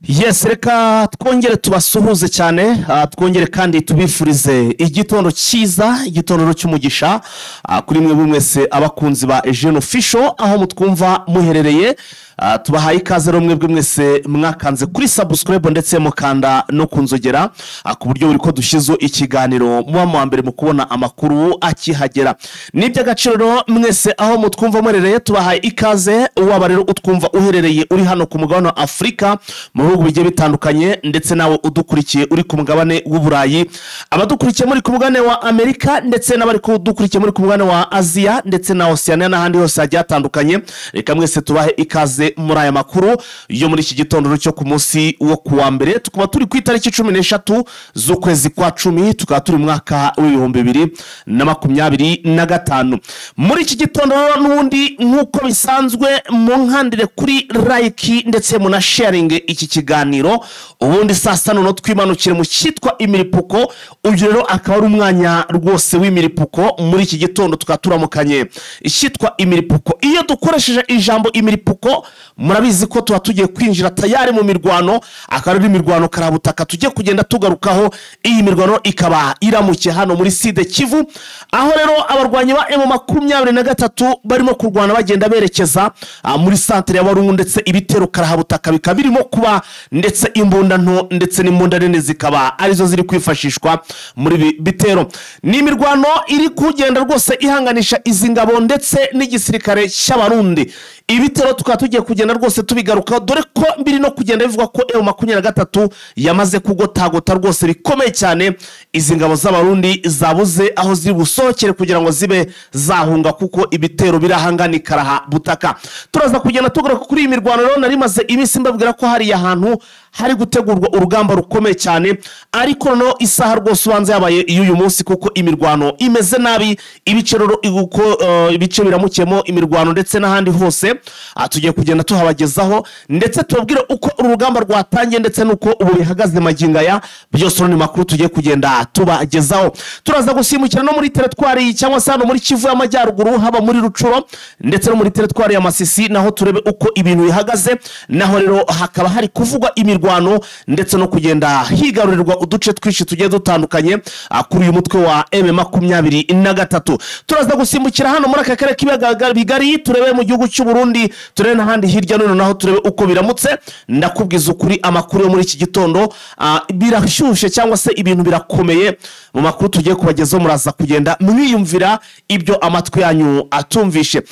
Yes, reka twongere tubasuhuze cyane, twongere kandi tubifurize igitondo cyiza, igitondo cy'umugisha kuri mwe mwese abakunzi ba Eugene Official aho mutwumva muherereye. Tubahaye ikaze rero mwebwe mwese mwakanze kuri subscribe ndetse mukanda no kunzogera, ku buryo buri ko dushyizeho ikiganiro muba mu wa mbere mu kubona amakuru akihagera. Ni iby'agaciro rero mwese aho mutwumva muherereye, tubahaye ikaze. Waba rero utwumva uherereye uri hano ku mugabane wa Afurika mu bihugu bigiye bitandukanye, ndetse nawe udukurikiye uri ku mugabane w'Uburayi, abadukurikiye muri ku mugabane wa Amerika, ndetse n'abari kudukurikiye muri ku mugabane wa Aziya ndetse na Oceania n'ahandi hose hagiye hatandukanye, reka mwese tubahe ikaze muri aya makuru yo muri iki gitondo cyo ku munsi wo kuwa mbere. Tukaba turi ku itariki 13 z'ukwezi kwa 10, tukaba turi mu mwaka w'ibihumbi bibiri na makumyabiri na gatanu. Muri iki gitondo n'ubundi nk'uko bisanzwe, munkandire kuri like ndetse muna sharing iki kiganiro, ubundi saa sita noneho twimanukire mu cyitwa imiripuko. Uyu rero akaba ari umwanya rwose w'imiripuko. Muri iki gitondo tukaba turamukanye icyitwa imiripuko. Iyo dukoresheje ijambo imiripuko, murabizi ko tuba tugiye kwinjira tayari mu mirwano, akaba ari imirwano karabutaka tugiye kugenda tugarukaho. Iyi mirwano ikaba iramukiye hano muri Sud Kivu, aho rero abarwanyi ba M23 barimo kurwana bagenda berekeza muri centre ya Warungu, ndetse ibitero karahabutaka bikaba birimo kuba, ndetse imbunda nto ndetse n'imbunda nini zikaba arizo ziri kwifashishwa muri ibi bitero. Ni imirwano iri kugenda rwose ihanganisha izi ngabo ndetse n'igisirikare cy'Abarundi. Ibitero tukaba tugiye kugenda rwose tubigarukaho, dore ko biri no kugenda bivugwa ko M23 yamaze kugotagota rwose bikomeye cyane izi ngabo z'Abarundi, zabuze aho ziri busohokere kugira ngo zibe zahunga, kuko ibitero birahangana karaha butaka. Turaza kugenda tugaruka kuri iyi mirwano. Rero nari maze iminsi mbabwira ko hariya hantu hari gutegurwa urugamba rukomeye cyane, ariko no isaha rwose ubanza yabaye iy'uyu munsi, kuko imirwano imeze nabi. Ibice rero uko ibice biramukiyemo imirwano ndetse n'ahandi hose tugiye kugenda tuhabagezaho, ndetse tubabwire uko uru rugamba rwatangiye ndetse n'uko ubu bihagaze magingo aya. Byose ni makuru tugiye kugenda tubagezaho. Turaza gusimukira no muri teritwari cyangwa se hano muri Kivu y'Amajyaruguru, haba muri Rucuro ndetse no muri teritwari ya Masisi, naho turebe uko ibintu bihagaze. Naho rero hakaba hari kuvugwa imirwano ndetse no kugenda higarurirwa uduce twinshi tugiye dutandukanye kuri uyu mutwe wa M23. Turaza gusimbukira hano muri aka karere k'ibiyaga bigari, turebe mu gihugu cy'u Burundi, turebe n'ahandi hirya no hino, naho turebe uko biramutse. Ndakubwiza ukuri, amakuru yo muri iki gitondo birashyushye cyangwa se ibintu birakomeye. Mu makuru tugiye kubagezaho muraza kugenda mwiyumvira ibyo amatwi yanyu atumvishe.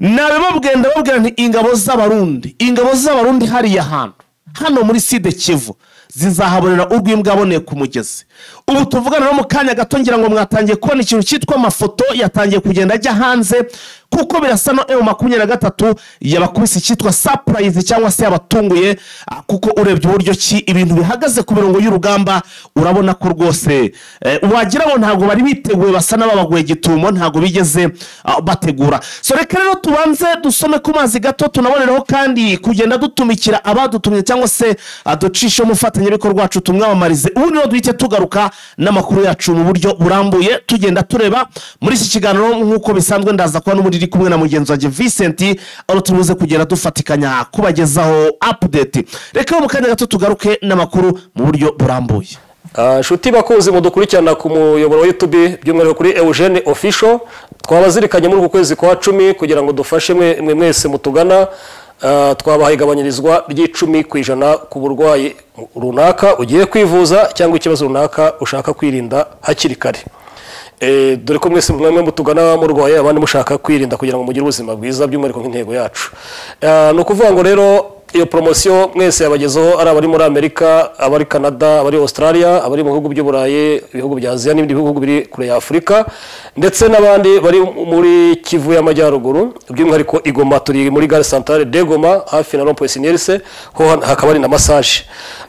Nabibabwiye, ndababwira nti ingabo z'Abarundi, ingabo z'Abarundi hariya hantu hano muri Sud Kivu zizahabonera urw'imbwa aboneye ku mugezi. Ubu tuvugana no mu kanya gato ngira ngo mwatangiye kubona ikintu cyitwa amafoto yatangiye kugenda ajya hanze, kuko birasa no M23 yabakubise icyitwa surprise cyangwa se yabatunguye, kuko urebye uburyo ki ibintu bihagaze ku mirongo y'urugamba urabona ko rwose wagira ngo ntabwo bari biteguye, basa n'ababaguye gitumo, ntabwo bigeze bategura. So reka rero tubanze dusome ku mazi gato, tunaboneraho kandi kugenda dutumikira abadutumye cyangwa se ducishe umufatanyabikorwa wacu tumwamamarize, ubundi rero duhite tugaruka n'amakuru yacu mu buryo burambuye, tugenda tureba muri iki kiganiro. Nk'uko bisanzwe ndaza kuba n'ubundi iri kumwe na mugenzi wanjye Vincent, aho tubuze kugenda dufatikanya kubagezaho update. Reka mu kanya gato tugaruke n'amakuru mu buryo burambuye. Nshuti bakunzi mudukurikirana ku muyoboro wa YouTube, by'umwihariko kuri Eugene Official, twabazirikanye muri uku kwezi kwa 10 kugira ngo dufashe mwe mwese mutugana. Twabahaye igabanyirizwa ry'10% ku burwayi runaka ugiye kwivuza cyangwa ikibazo runaka ushaka kwirinda hakiri kare. Dore ko mwese mwemwe mutugana murwaye, abandi mushaka kwirinda kugira ngo mugire ubuzima bwiza, by'umwihariko nk'intego yacu. Ni ukuvuga ngo rero iyo promosiyo mwese yabagezeho, ari abari muri Amerika, abari Canada, abari Australia, abari mu bihugu by'Uburayi, ibihugu bya Aziya n'ibindi bihugu biri kure ya Afurika, ndetse n'abandi bari muri Kivu y'Amajyaruguru, by'umwihariko i Goma. Turi muri gare centrale de Goma hafi na rond-point Sinelse, ho hakaba hari na massage.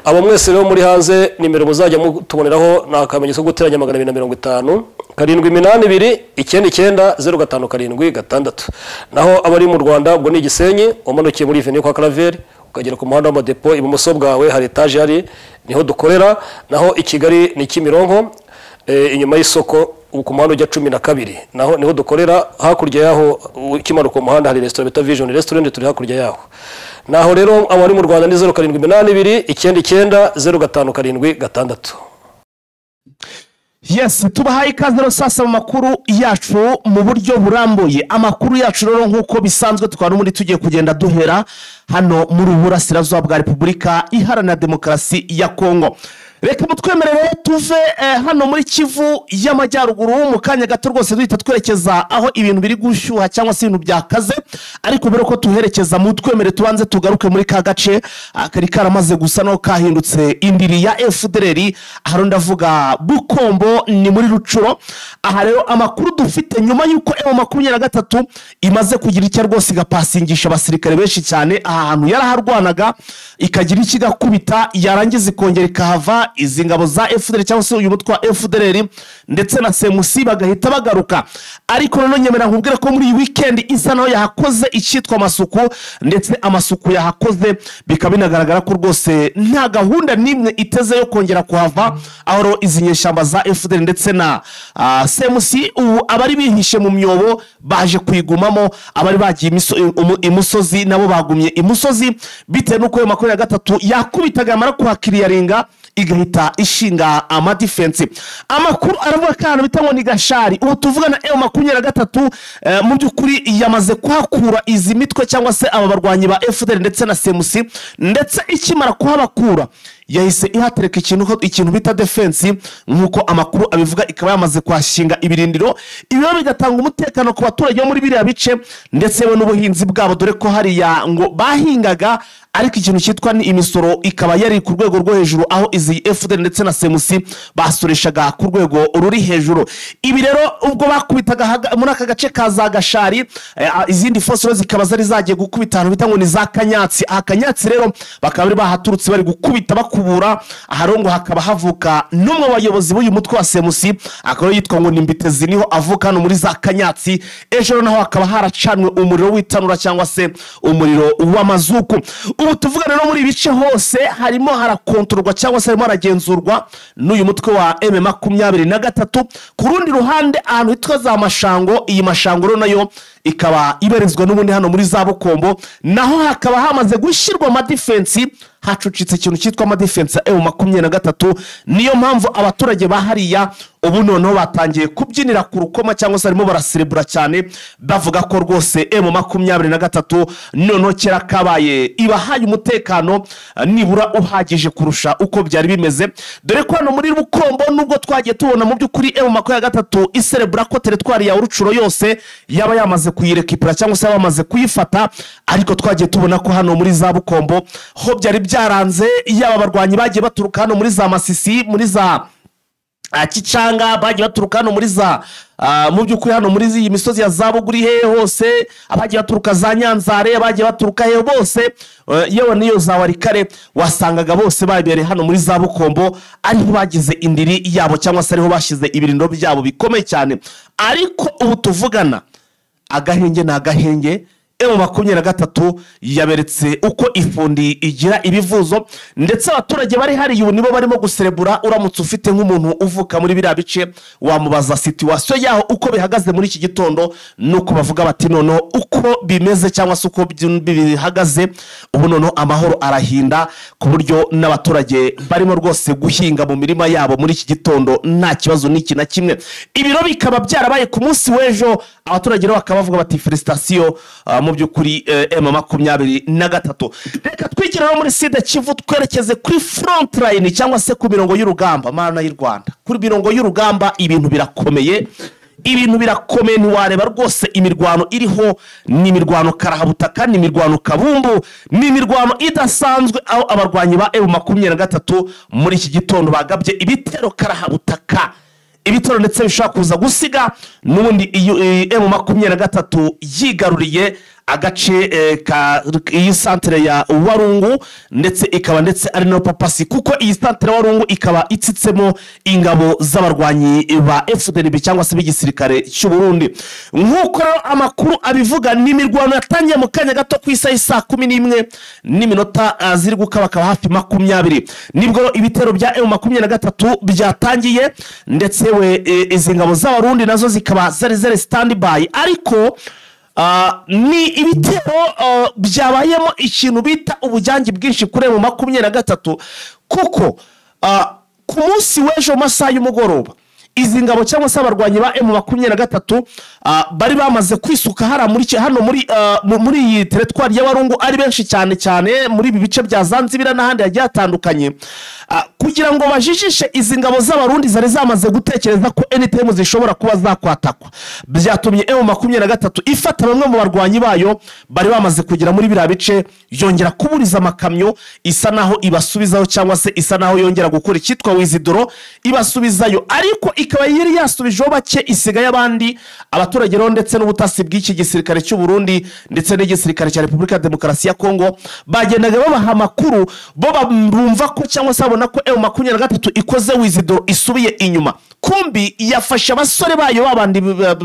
Abo mwese rero muri hanze, nimero muzajya mutuboneraho ni akamenyetso ko guteranya 250 782 99 05 76. Naho abari mu Rwanda ubwo ni Gisenyi, umanukiye muri Avenue kwa Claver ukagera ku muhanda w'amadepo, ibumoso bwawe hari etage hari, niho dukorera. Naho i Kigali ni Kimironko, inyuma y'isoko ku muhanda ujya 12, naho niho dukorera. Hakurya yaho ukimanuka umuhanda hari restaurant bita Vision Restaurant, turi hakurya yaho. Naho rero abari mu Rwanda ni 0782 99 0576. Yes, tubahaye ikaze rero sasa mu makuru yacu mu buryo burambuye. Amakuru yacu rero nk'uko bisanzwe tukaba n'ubundi tugiye kugenda duhera hano muri Burasirazuba bwa Repubulika Iharanira Demokarasi ya Kongo. Reka mutwemerere tuve hano muri Kivu y'Amajyaruguru mu kanya gato rwose duhita twerekeza aho ibintu biri gushyuha cyangwa se ibintu byakaze, ariko mbere ko tuherekeza mutwemere tubanze tugaruke muri ka gace kari karamaze gusa no kahindutse indiri ya FDLR. Aha ndavuga Bukombo, ni muri Rucuro. Aha rero amakuru dufite nyuma y'uko M23 imaze kugira icyo rwose igapasingisha abasirikare benshi cyane aha hantu yaraharwanaga, ikagira ikigakubita yarangiza ikongera ikahava. Izi ngabo za FDLR cyangwa se uyu mutwe wa FDLR ndetse na CMC bagahita bagaruka. Ariko none nyemera nkubwire ko muri iyi weekend isa naho yahakoze icyitwa amasuku, ndetse amasuku yahakoze bikaba binagaragara ko rwose nta gahunda n'imwe iteze yo kongera kuhava, aho izi nyeshyamba za FDLR ndetse na CMC ubu abari bihishe mu myobo baje kuyigumamo, abari bagiye imusozi nabo bagumye imusozi, bitewe n'uko yo 23 yakubitaga yamara kuhakiriyaringa igahita ishinga amadifensi. Amakuru aravuga ko ahantu bita ngo ni Gashari ubu tuvugana M23 mu by'ukuri yamaze kuhakura izi mitwe cyangwa se aba barwanyi ba FDLR ndetse na CMC, ndetse ikimara kuhabakura yahise ihatereka ikintu bita defense nk'uko amakuru abivuga, ikaba yamaze kuhashinga ibirindiro. Ibi bigatanga umutekano ku baturage bo muri biriya bice ndetse n'ubuhinzi bwabo, dore ko hariya ngo bahingaga ariko ikintu cyitwa ni imisoro ikaba yari ku rwego rwo hejuru, aho izi FDLR ndetse na CMC basoreshaga ku rwego ruri hejuru. Ibi rero ubwo bakubitaga muri aka gace ka za Gashari, izindi force zikaba zari zagiye gukubita ahantu bita ngo ni za Kanyatsi. Aha Kanyatsi rero bakaba bari bahaturutse bari gukubita bakubura, aharongo hakaba havuka n'umwe bayobozi b'uyu mutwe wa CMC akaba yitwa ngo ni Mbitezi, niho avuka hano muri za Kanyatsi. Ejo naho hakaba haracanwe umuriro w'itanura cyangwa se umuriro w'amazuku. Ubu tuvugana no muri ibice hose harimo harakontorwa cyangwa se harimo haragenzurwa n'uyu mutwe wa M23. Ku rundi ruhande ahantu hitwa za Mashango, iyi Mashango rero nayo ikaba ibarizwa n'ubundi hano muri za Bukombo, naho hakaba hamaze gushyirwa amadifensi, hacucitse ikintu cyitwa amadifensi ya M23. Niyo mpamvu abaturage bahariya ubu noneho batangiye kubyinira ku rukoma cyangwa se barimo baraserebura cyane, bavuga ko rwose M23 noneho kera kabaye ibahaye umutekano nibura uhagije kurusha uko byari bimeze. Dore ko hano muri Bukombo nubwo twagiye tubona mu by'ukuri M23 iserebura ko teritwari ya Rucuro yose yaba yamaze kuyirekipura cyangwa se yamaze kuyifata, ariko twagiye tubona ko hano muri za Bukombo ho byari byaranze, yaba abarwanyi bagiye baturuka hano muri za Masisi, muri za Kicanga, bagiye baturuka hano muri za mu by'ukuri hano muri iyi misozi ya Zabuguri he hose, abagiye baturuka za Nyanzare, abagiye baturuka he bose, yewe niyo za Warikare wasangaga bose babereye hano muri za Bukombo, ariho bagize indiri yabo cyangwa se ariho bashize ibirindo byabo bikomeye cyane. Ariko ubu tuvugana agahenge na agahenge, M23 yaberetse uko ifundi igira ibivuzo, ndetse abaturage bari hari ubu nibo barimo guserebura. Uramutse ufite nk'umuntu uvuka muri biriya bice wamubaza situation yaho uko bihagaze muri iki gitondo, nuko bavuga bati noneho uko bimeze cyangwa se uko bihagaze ubu noneho amahoro arahinda, ku buryo n'abaturage barimo rwose guhinga mu mirima yabo muri iki gitondo nta kibazo n'iki na kimwe. Ibiro bikaba byarabaye ku munsi w'ejo, abaturage rero bakaba bavuga bati felicitation mu by'ukuri M23. Reka twigire muri Sud Kivu twerekeze kuri front line cyangwa se ku mirongo y'urugamba, mana y'u Rwanda. Kuri mirongo y'urugamba ibintu birakomeye, ibintu birakomeye ntiwareba rwose. Imirwano iriho ni imirwano karahabutaka, ni imirwano kabumbu, ni imirwano idasanzwe, aho abarwanyi ba M23 muri iki gitondo bagabye ibitero karahabutaka, ibitero ndetse bishobora kuza gusiga n'ubundi M23 yigaruriye agace ka iyi santere ya Warungu, ndetse ikaba ndetse ari no papasi, kuko iyi santere ya Warungu ikaba itsitsemo ingabo z'abarwanyi ba FDLB cyangwa se b'igisirikare cy'u Burundi. Nk'uko rero amakuru abivuga, ni imirwano yatangiye mu kanya gato ku isaha saa 11 n'iminota ziri gukabakaba hafi 20, nibwo ibitero bya M23 byatangiye, ndetse we izi ngabo z'abarundi nazo zikaba zari zari stand by. Ariko Ni ibitero byabayemo ikintu bita ubujyangi bwinshi kuri M23, kuko ku munsi w'ejo mu masaha y'umugoroba izi ngabo cyangwa se abarwanyi ba M23 bari bamaze kwisuka hara muri hano muri iyi teritwari y'Abarungu ari benshi cyane cyane muri ibi bice bya Zanzibira n'ahandi hagiye hatandukanye, kugira ngo bajijishe izi ngabo z'Abarundi zari zamaze gutekereza ko NTM zishobora kuba zakwatakwa. Byatumye M23 ifata bamwe mu barwanyi bayo bari bamaze kugera muri biriya bice, yongera kuburiza amakamyo isa naho ibasubizaho cyangwa se isa naho yongera gukora icyitwa wizidoro ibasubizayo, ariko ikaba yari yasubijeho bake isigaye abandi. Abaturage rero ndetse n'ubutasi bw'iki gisirikare cy'u Burundi ndetse n'igisirikare cya Repubulika ya Demokarasi ya Kongo bagendaga babaha amakuru, bo bumva ko cyangwa se babona ko M23 ikoze wizidoro isubiye inyuma, kumbi yafashe abasore bayo babandi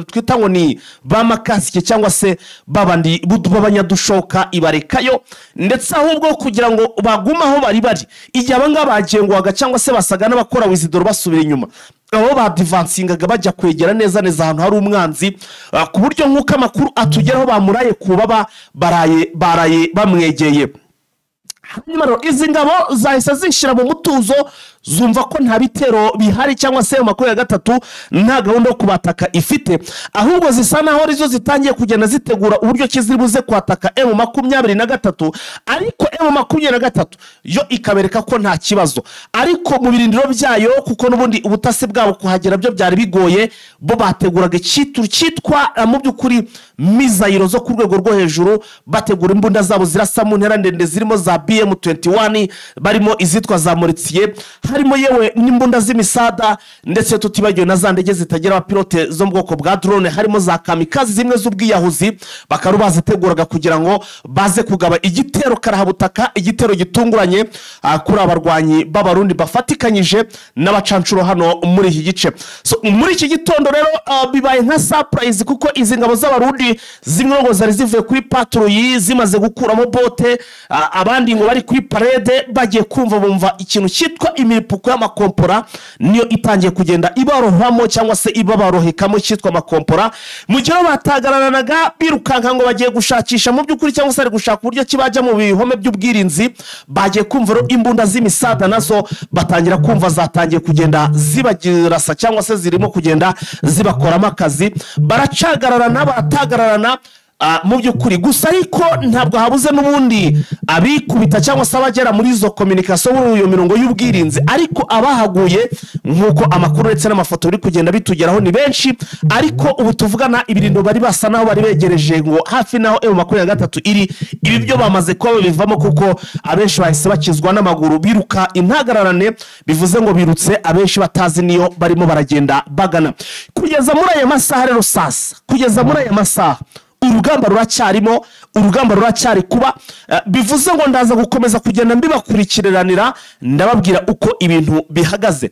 twita ngo ni ba makasike cyangwa se babandi b'abanyadushoka ibarekayo, ndetse ahubwo kugira ngo bagume aho bari bari igihe abangaba bagengwaga cyangwa se basaga n'abakora wizidoro basubira inyuma, abo badivansingaga bajya kwegera neza neza ahantu hari umwanzi, ku buryo nk'uko amakuru atugeraho bamuraye kubaba baraye bamwegeye. Hanyuma rero izi ngabo zahise zishyira mu mutuzo, zumva ko nta bitero bihari cyangwa se M23 nta gahunda yo kubataka ifite, ahubwo zisa naho arizo zitangiye kugenda zitegura uburyo ki buze kwataka M23, ariko M23 yo ikabereka ko nta kibazo, ariko mu birindiro byayo kuko n'ubundi ubutasi bwabo kuhagera byo byari bigoye, bo bateguraga icyitwa cyitwa mu by'ukuri mizayiro zo ku rwego rwo hejuru, bategura imbunda zabo zirasa mu ntera ndende zirimo za BM21, barimo izitwa za Moritier, harimo yewe n'imbunda z'imisada, ndetse tutibagiwe na za ndege zitagira abapilote zo mu bwoko bwa drone, harimo za kamikazi zimwe z'ubwiyahuzi, bakaba baziteguraga kugira ngo baze kugaba igitero karahabutaka, igitero gitunguranye kuri abarwanyi b'Abarundi bafatikanyije n'abacancuro hano muri iki gice. So muri iki gitondo rero bibaye nka surprise, kuko izi ngabo z'Abarundi zimwe ngo zari zivuye kuri patrouille zimaze gukuramo bote, abandi ngo bari kuri parade, bagiye kumva bumva ikintu cyitwa imipuko y'amakompora niyo itangiye kugenda ibarohamo cyangwa se ibabarohekamo cyitwa amakompora. Mu gihe batagararanaga birukanka ngo bagiye gushakisha mu by'ukuri cyangwa se ari gushaka uburyo kibajya mu bihome by'ubwirinzi, bagiye kumva imbunda z'imisada nazo batangira kumva zatangiye kugenda zibagirasa cyangwa se zirimo kugenda zibakoramo akazi, baracagararana baratagararana mu by'ukuri. Gusa ariko ntabwo habuze n'ubundi abikubita cyangwa se abagera muri izo communication muri iyo mirongo y'ubwirinzi, ariko abahaguye nk'uko amakuru ndetse n'amafoto biri kugenda bitugeraho ni benshi, ariko ubu tuvugana ibirindo bari basa naho bari begereje ngo hafi naho M23 iri, ibi byo bamaze kuba babivamo kuko abenshi bahise bakizwa n'amaguru biruka intagararane, bivuze ngo birutse abenshi batazi niyo barimo baragenda bagana. Kugeza muri aya masaha rero sasa, kugeza muri aya masaha urugamba ruracyarimo, urugamba ruracyari kuba, bivuze ngo ndaza gukomeza kugenda mbibakurikiranira ndababwira uko ibintu bihagaze.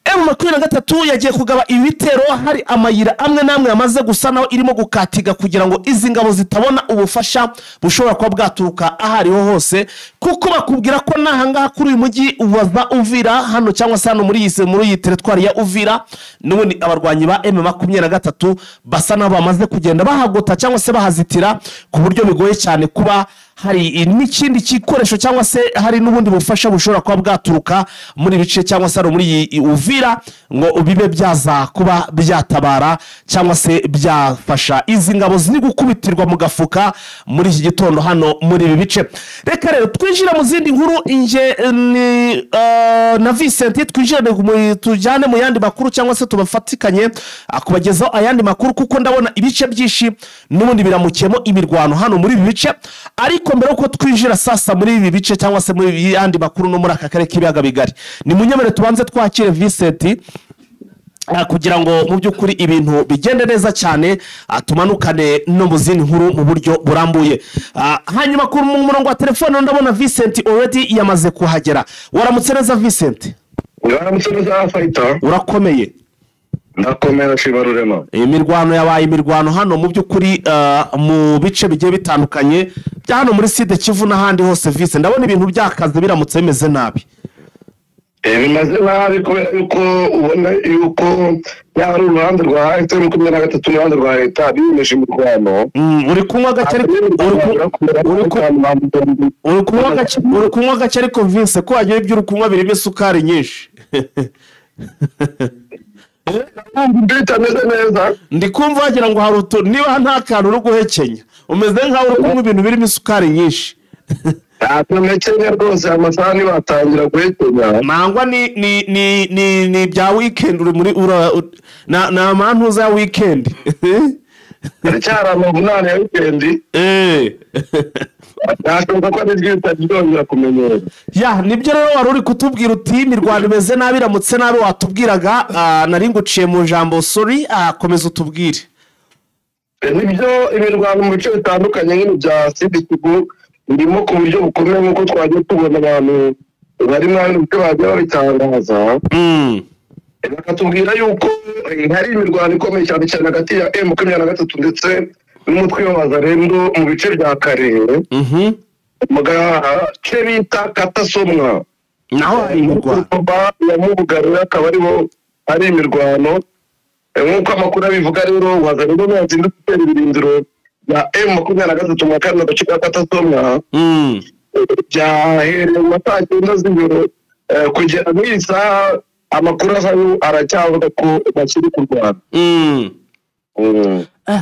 M23 yagiye kugaba ibitero, hari amayira amwe namwe yamaze gusa naho irimo gukatiga kugira ngo izi ngabo zitabona ubufasha bushobora kuba bwaturuka ahariho hose, kuko bakubwira ko nahangaha kuri uyu mujyi waza Uvira hano cyangwa se hano muri iyi teritwari ya Uvira, n'ubundi abarwanyi ba M23 basa naho bamaze kugenda bahagota cyangwa se bahazitira ku buryo bigoye cyane kuba hari n'ikindi gikoresho cyangwa se hari n'ubundi bufasha bushobora kuba bwaturuka muri bice cyangwa se muri Uvira ngo bibe byaza kuba byatabara cyangwa se byafasha izi ngabo ziri gukubitirwa mu gafuka muri iki gitondo hano muri ibi bice. Reka rero twinjira mu zindi nkuru inje ni na Vincent, twinjire tujyane mu yandi makuru cyangwa se tubafatikanye kubagezaho ayandi makuru, kuko ndabona ibice byinshi n'ubundi biramukemo imirwano hano muri ibi bice. Ariko mbere uko twinjira sasa muri ibi bice cyangwa se muri yandi makuru no muri aka karere k'ibiyaga bigari, ni munyemere tubanze twakire Vincent kugira ngo mu by'ukuri ibintu bigende neza cyane, tumanukane no mu zindi nkuru mu buryo burambuye. Hanyuma ku murongo wa telefone ndabona Vincent already yamaze kuhagera. Waramutse neza Vincent? Waramutse neza Fighter. Urakomeye? Ndakomera Shibarurema. Imirwano yabaye imirwano hano mu by'ukuri mu bice bigiye bitandukanye bya hano muri Sud Kivu n'ahandi hose. Vincent, ndabona ibintu byakaze biramutse bimeze nabi. Bimaze nabi kubera yuko ubona yuko yaba ari uruhande rwa efuperi 23 n'uruhande rwa leta biyemeje imirwano. Uri kunywa gake ariko uri kunywa gake ariko Vince ko wagira ibyo uri kunywa birimo isukari nyinshi. Bitameze neza. Ndi kumva wagira ngo hari utu niba nta kantu uri guhekenya umeze nkaho uri kunywa ibintu birimo isukari nyinshi. Ntabwo rwose amasaha ntibatangira guhekenya. Nangwa ni bya weekend uri muri ni amantuza ya weekend. Haracyari amavunane ya weekend. Ntashoboka ko ari byo bitazongera kumenyera. Ya nibyo rero wari uri kutubwira uti imirwano imeze nabi iramutse nabi watubwiraga, nari nguciye mu jambo sorry, komeza utubwire. Nibyo imirwano mu bice bitandukanye nk'ibintu bya Sud-Kivu irimo ku buryo bukomeye nk'uko twagiye tubona abantu bari muri bice bagiye babitangaza. Bakatubwira yuko hari imirwano ikomeye cyane cyane hagati ya M23 ndetse n'umutwe wa Wazalendo mu bice bya Karere. Mu gace bita Katasomwa naho hari imirwano ya Mubugaru akaba ariho hari imirwano. Nk'uko amakuru abivuga rero Wazalendo yazindutse itera ibirindiro bya M23 mu kano gace ka Katasomwa byahereye mu masaha 9 z'ijoro kugera muri iyi saha amakuru azayo aracyavuga ko bakiri kurwana.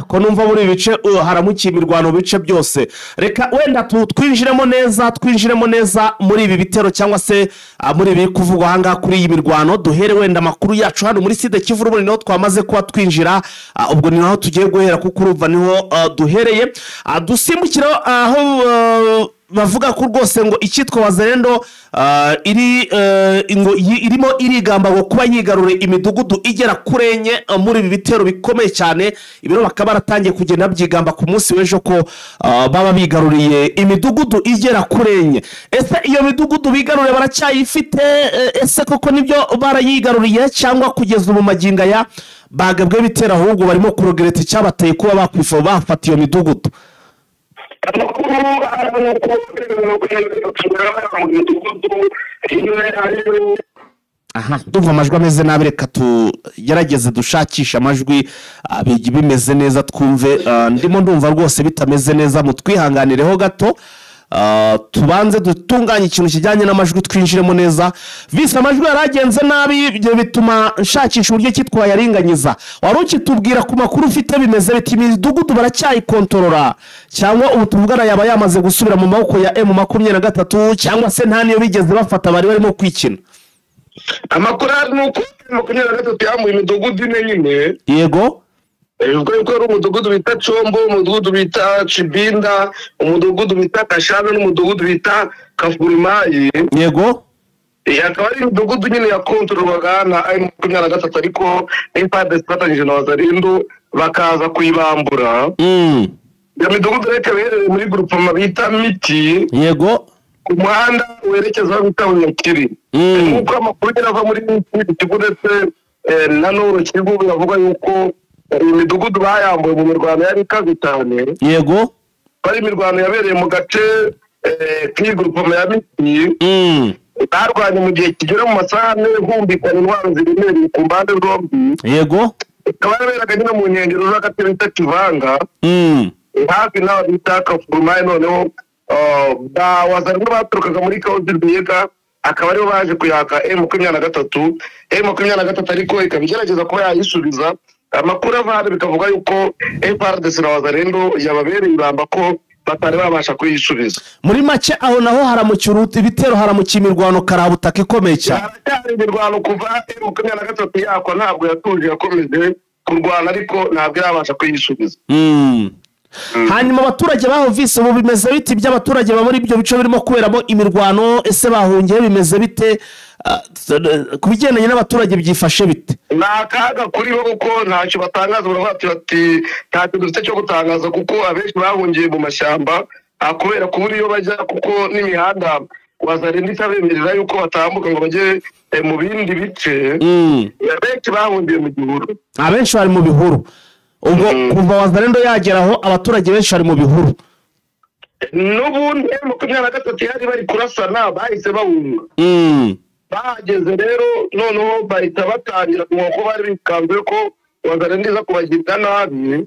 Ko numva muri ibice haramukiye imirwano bice byose. Reka wenda twinjiremo neza, twinjiremo neza muri ibi bitero cyangwa se muri ibi kuvugwa aha ngaha kuri iyi mirwano. Duhere wenda amakuru yacu hano muri Sud-Kivu ubundi niho twamaze kuba twinjira, ubwo ni naho tugiye guhera kuko urumva niho duhereye. Dusimbukira aho bavuga ko rwose ngo icyitwa Wazalendo iri ngo irimo irigamba ngo kuba yigarure imidugudu igera kuri enye muri ibi bitero bikomeye cyane. Ibiro bakaba baratangiye kugenda byigamba ku munsi w'ejo ko baba bigaruriye imidugudu igera kuri enye. Ese iyo midugudu bigaruriye baracyayifite? Ese koko nibyo barayigaruriye cyangwa kugeza ubu magingo aya bagabwe bitera ahubwo barimo kurogereta icyabateye kuba bakwifa bafata iyo midugudu? Amakuru Aha ndumva amajwi ameze nabi, reka tugerageze dushakishe amajwi bimeze neza twumve. Ndimo ndumva rwose bitameze neza, mutwihanganireho gato. Tubanze dutunganye ikintu kijyanye n'amajwi twinjiremo neza. Vise amajwi yaragenze nabi ibyo bituma nshakisha uburyo kitwa yaringanyiza. Wari ukitubwira ku makuru ufite bimeze biti imidugudu baracyayikontorora cyangwa ubu tuvugana yaba yamaze gusubira mu maboko ya M23 cyangwa se nta niyo bigeze bafata bari barimo kwikina? Amakuru ari nuko M23 yamuye imidugudu ine nyine. Yego. Bivuga yuko ari umudugudu bita Chombo, umudugudu bita Chibinda, umudugudu bita Kashana n'umudugudu bita Kafurimayi. Yego. Akaba ari imidugudu nyine yakontororwaga na M23 ariko FARDC ifatanyije na Wazalendo bakaza kuyibambura. Iyo midugudu rero ikaba iherereye muri groupement bita Miti. Yego. Ku muhanda werekeza aho bita Bunyakiri. Nk'uko amakuru ava muri Kivu ndetse na Nord Kivu biravuga yuko imidugudu bayambuye mu mirwano yari ikaze cyane. Yego. Bari imirwano yabereye mu gace k'igurupoma ya Miti. Barwanye mu gihe kigera mu masaha ane humvikana intwaro ziremereye ku mpande zombi. Yego. Ikaba yaraberaga nyine mu nkengero z'agace bita Kivanga. Hafi n'aho bita Kafurumayi. Noneho ba Wazalendo baturukaga muri Kaozi Rwiyega akaba aribo baje kuyaka M23. M23 ariko ikaba igerageza kuba yayisubiza. Amakuru ava bikavuga yuko FARDC na Wazalendo yababereye ibamba ko batari babasha kuyisubiza. Muri make aho naho haramukira ibitero, haramukiye imirwano karabutaka ikomeye cyane. Haracyari imirwano kuva M23 yakwa ntabwo yatuje, yakomeje kurwana ariko ntabwo irabasha kuyisubiza. Hanyuma abaturage baho Vise ubu bimeze biti by'abaturage ba muri ibyo bice birimo kuberamo imirwano? Ese bahungiye bimeze bite? Ku bigendanye n'abaturage byifashe bite? Ni akaga kuri bo kuko ntacyo batangaza, baravuga bati ntacyo dufite cyo gutangaza kuko abenshi bahungiye mu mashyamba kubera kubura iyo bajya, kuko n'imihanda Wazalendo itabemerera yuko batambuka ngo bajye mu bindi bice. Abenshi bahungiye mu gihuru. Abenshi bari mu bihuru. Ubwo kuva Wazalendo yageraho abaturage benshi bari mu bihuru. N'ubundi 23 yari bari kurasana bahise bahunga. Bahageze rero noneho bahita batangira ko bari bikanzwe ko Wazalendo iza kubagirira nabi,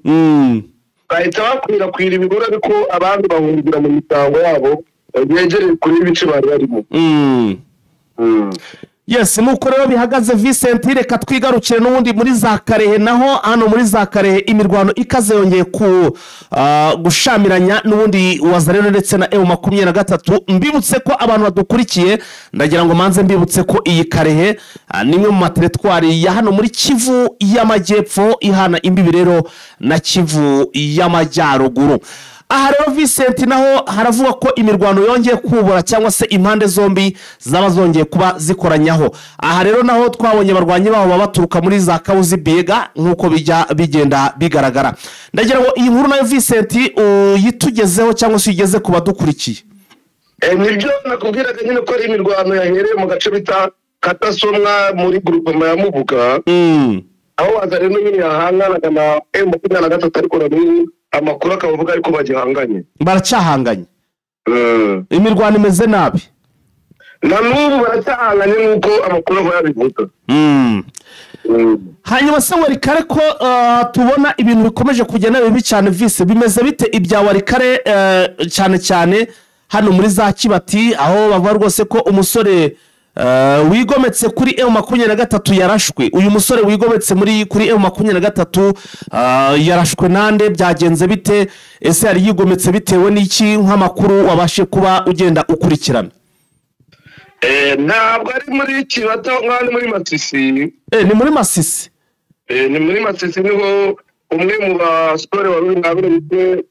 bahita bakwirakwira ibihuru, ariko abandi bahungira mu misango yabo yegereye kure y'ibice bari barimo. Yes, nuko rero bihagaze Vincent. Reka twigarukire n'ubundi muri za Karehe. Naho hano muri za Karehe imirwano ikaze yongeye ku gushamiranya n'ubundi Wazalendo ndetse na M23. Mbibutse ko abantu badukurikiye, ndagira ngo manze mbibutse ko iyi Karehe ni imwe mu materitwari ya hano muri Kivu y'Amajyepfo, ihana imbibi rero na Kivu y'Amajyaruguru. Aha rero Vincent naho haravuga ko imirwano yongeye kubura, cyangwa se impande zombi zaba zongeye kuba zikoranyaho. Aha rero naho twabonye abarwanyi baho baba baturuka muri za Kabuzi Biega, nk'uko bijya bigenda bigaragara. Ndagira ngo iyi nkuru nayo Vincent uyitugezeho, cyangwa se uyigeze ku badukurikiye. Nibyo nakubwiraga nyine ko ari imirwano yahereye mu gace bita Katasomwa muri groupement ya Mubuga, aho Wazalendo nyine yahanganaga na M23, ariko na n'ubu amakuru akaba avuga ariko bagihanganye. Baracyahanganye, imirwano imeze nabi. Na n'ubu baracyahanganye nk'uko amakuru aba yabivuga. Hanyuma se Warikare ko tubona ibintu bikomeje kugenda bibi cyane, vise bimeze bite ibya Warikare, cyane cyane hano muri za Kibati, aho bavuga rwose ko umusore wigometse kuri M23 yarashwe? Uyu musore wigometse muri kuri M23 yarashwe nande? Byagenze bite? Ese yari yigometse bitewe n'iki, nk'amakuru wabashe kuba ugenda ukurikirana? Ntabwo ari muri Kibati, aho ngaho ni muri Masisi. Ni muri Masisi. Ni muri Masisi, niho umwe mu basore wari uri mwa bino bice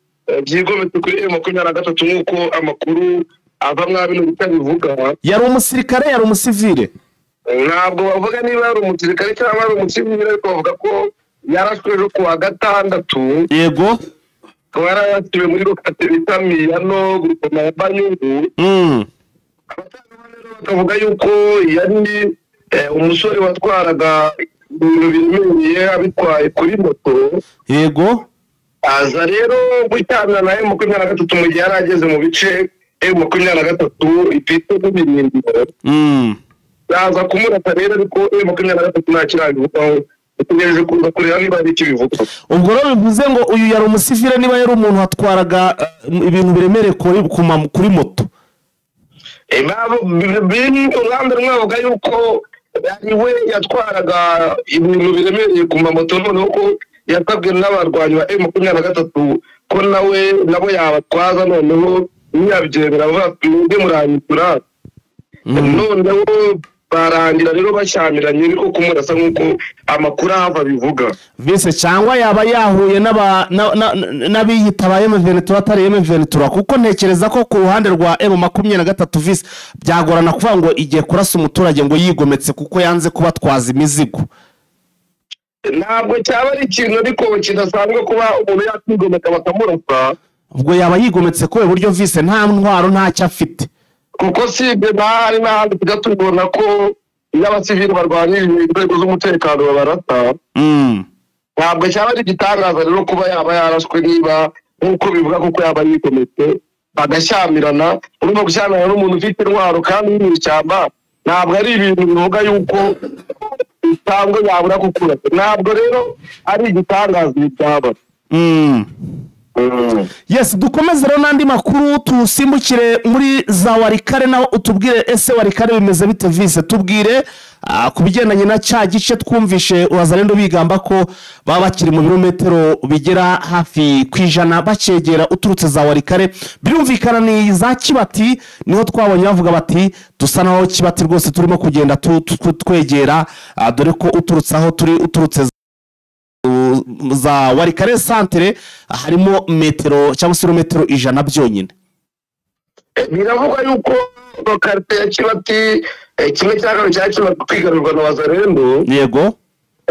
byigometse kuri M23, nk'uko amakuru ava mwa bino bice abivuga. Yari umusirikare, yari umusivile? Ntabwo bavuga niba yari umusirikare cyangwa ari umusivile, ariko bavuga ko yarashwe ejo ku wa gatandatu. Akaba yarasiwe muri lokate bita Miyano, groupement ya Banyungu. Abatangabuhamya rero bakavuga yuko yari umusore watwaraga ibintu biremereye abitwaye kuri moto. Aza rero gucyana na M23 mu gihe yari ageze mu bice M23 ifite n'ibirindiro. Baza kumurasa rero, ariko M23 nta kirabivugaho, dutegereje kuza kureba niba hari icyo bivuga. Ubwo rero bivuze ngo uyu yari umusivile, niba yari umuntu watwaraga ibintu biremereye kuri moto. Uruhande rumwe bavuga yuko ari we yatwaraga ibintu biremereye ku mamoto, noneho ko yasabwe n'abarwanyi ba M23 ko nawe nabo yabatwaza, noneho ntiyabyemera, bavuga ati mwebwe muranyishyura. Noneho barangira rero bashyamiranye, niko kumurasa nk'uko amakuru ahava bivuga. Vise, cyangwa yaba yahuye n'abiyita ba M23 atari M23, kuko ntekereza ko ku ruhande rwa M23 vise byagorana kuvuga ngo igiye kurasa umuturage ngo yigometse kuko yanze kubatwaza imizigo. Ntabwo cyaba ari ikintu ariko kidasanzwe kuba umuntu yakwigomeka bakamurasa. Ubwo yaba yigometse kubera uburyo vise nta ntwaro, ntacyo afite. Kuko si ibyo, n'ahari n'ahandi tujya tubona ko iyo abasivili barwanyije inzego z'umutekano babarasa. Ntabwo cyaba ari igitangaza rero kuba yaba yarashwe, niba nk'uko bivuga kuko yaba yigometse bagashyamirana. Urumva gushyamirana n'umuntu ufite intwaro kandi uri mu ishyamba ntabwo ari ibintu bivuga yuko cyangwa yabura kukurasa. Ntabwo rero ari igitangaza ibi byaba. Yes, dukomeze rero n'andi makuru, tusimbukire muri za Warikare, naho utubwire ese Warikare bimeze bite vise? Tubwire ku bigendanye na cya gice twumvishe Wazalendo bigamba ko baba bakiri mu birometero bigera hafi ku 100 bacyegera uturutse za Warikare. Birumvikana ni za Kibati, niho twabonye bavuga bati dusa naho Kibati rwose turimo kugenda twegera, dore ko uturutse aho turi, uturutse za Warikare santere, harimo metero cyangwa se ibirometero 100 byonyine. Biravugwa yuko karite ya Kibati, kimwe cya kabiri cya Kibati kwigarurwa na Wazalendo.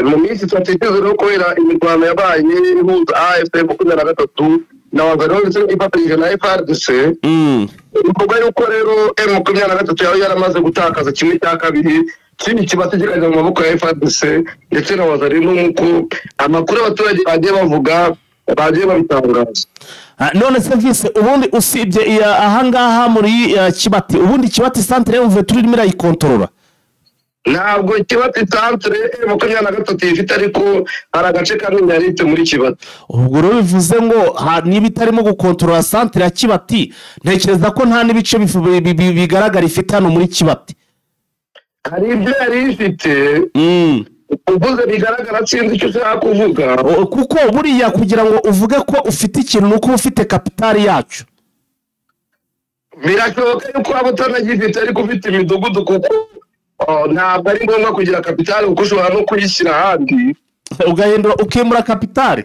Mu minsi itatu ishize rero, kubera imirwano yabaye ihuza AFC 23 na Wazalendo ndetse ifatanyije na FARDC, bivuga yuko rero M23 yaba yaramaze gutakaza kimwe cya kabiri kindi Kibati kikajya mu maboko ya FARDC ndetse na Wazalendo, nk'uko amakuru abaturage bagiye bavuga, bagiye babitangaza. None se vise, ubundi usibye ahangaha muri Kibati, ubundi Kibati santere M23 irimo irayikontorora? Ntabwo Kibati centre M23 ifite, ariko hari agace kamwe yarite muri Kibati. Ubwo rero bivuze ngo niba itarimo gukontorora centre ya Kibati, ntekereza ko nta n'ibice bigaragara ifite hano muri Kibati. Hari ibyo yari ifite uvuze bigaragara, sinzi icyo ushaka kuvuga. Kuko buriya kugira ngo uvuge ko ufite ikintu ni uko uba ufite kapitali yacyo. Birashoboka yuko waba utanagifite ariko ufite imidugudu, kuko ntabwo ari ngombwa kugira kapitali, kuko ushobora no kuyishyira ahandi, ugahindura ukimura kapitali,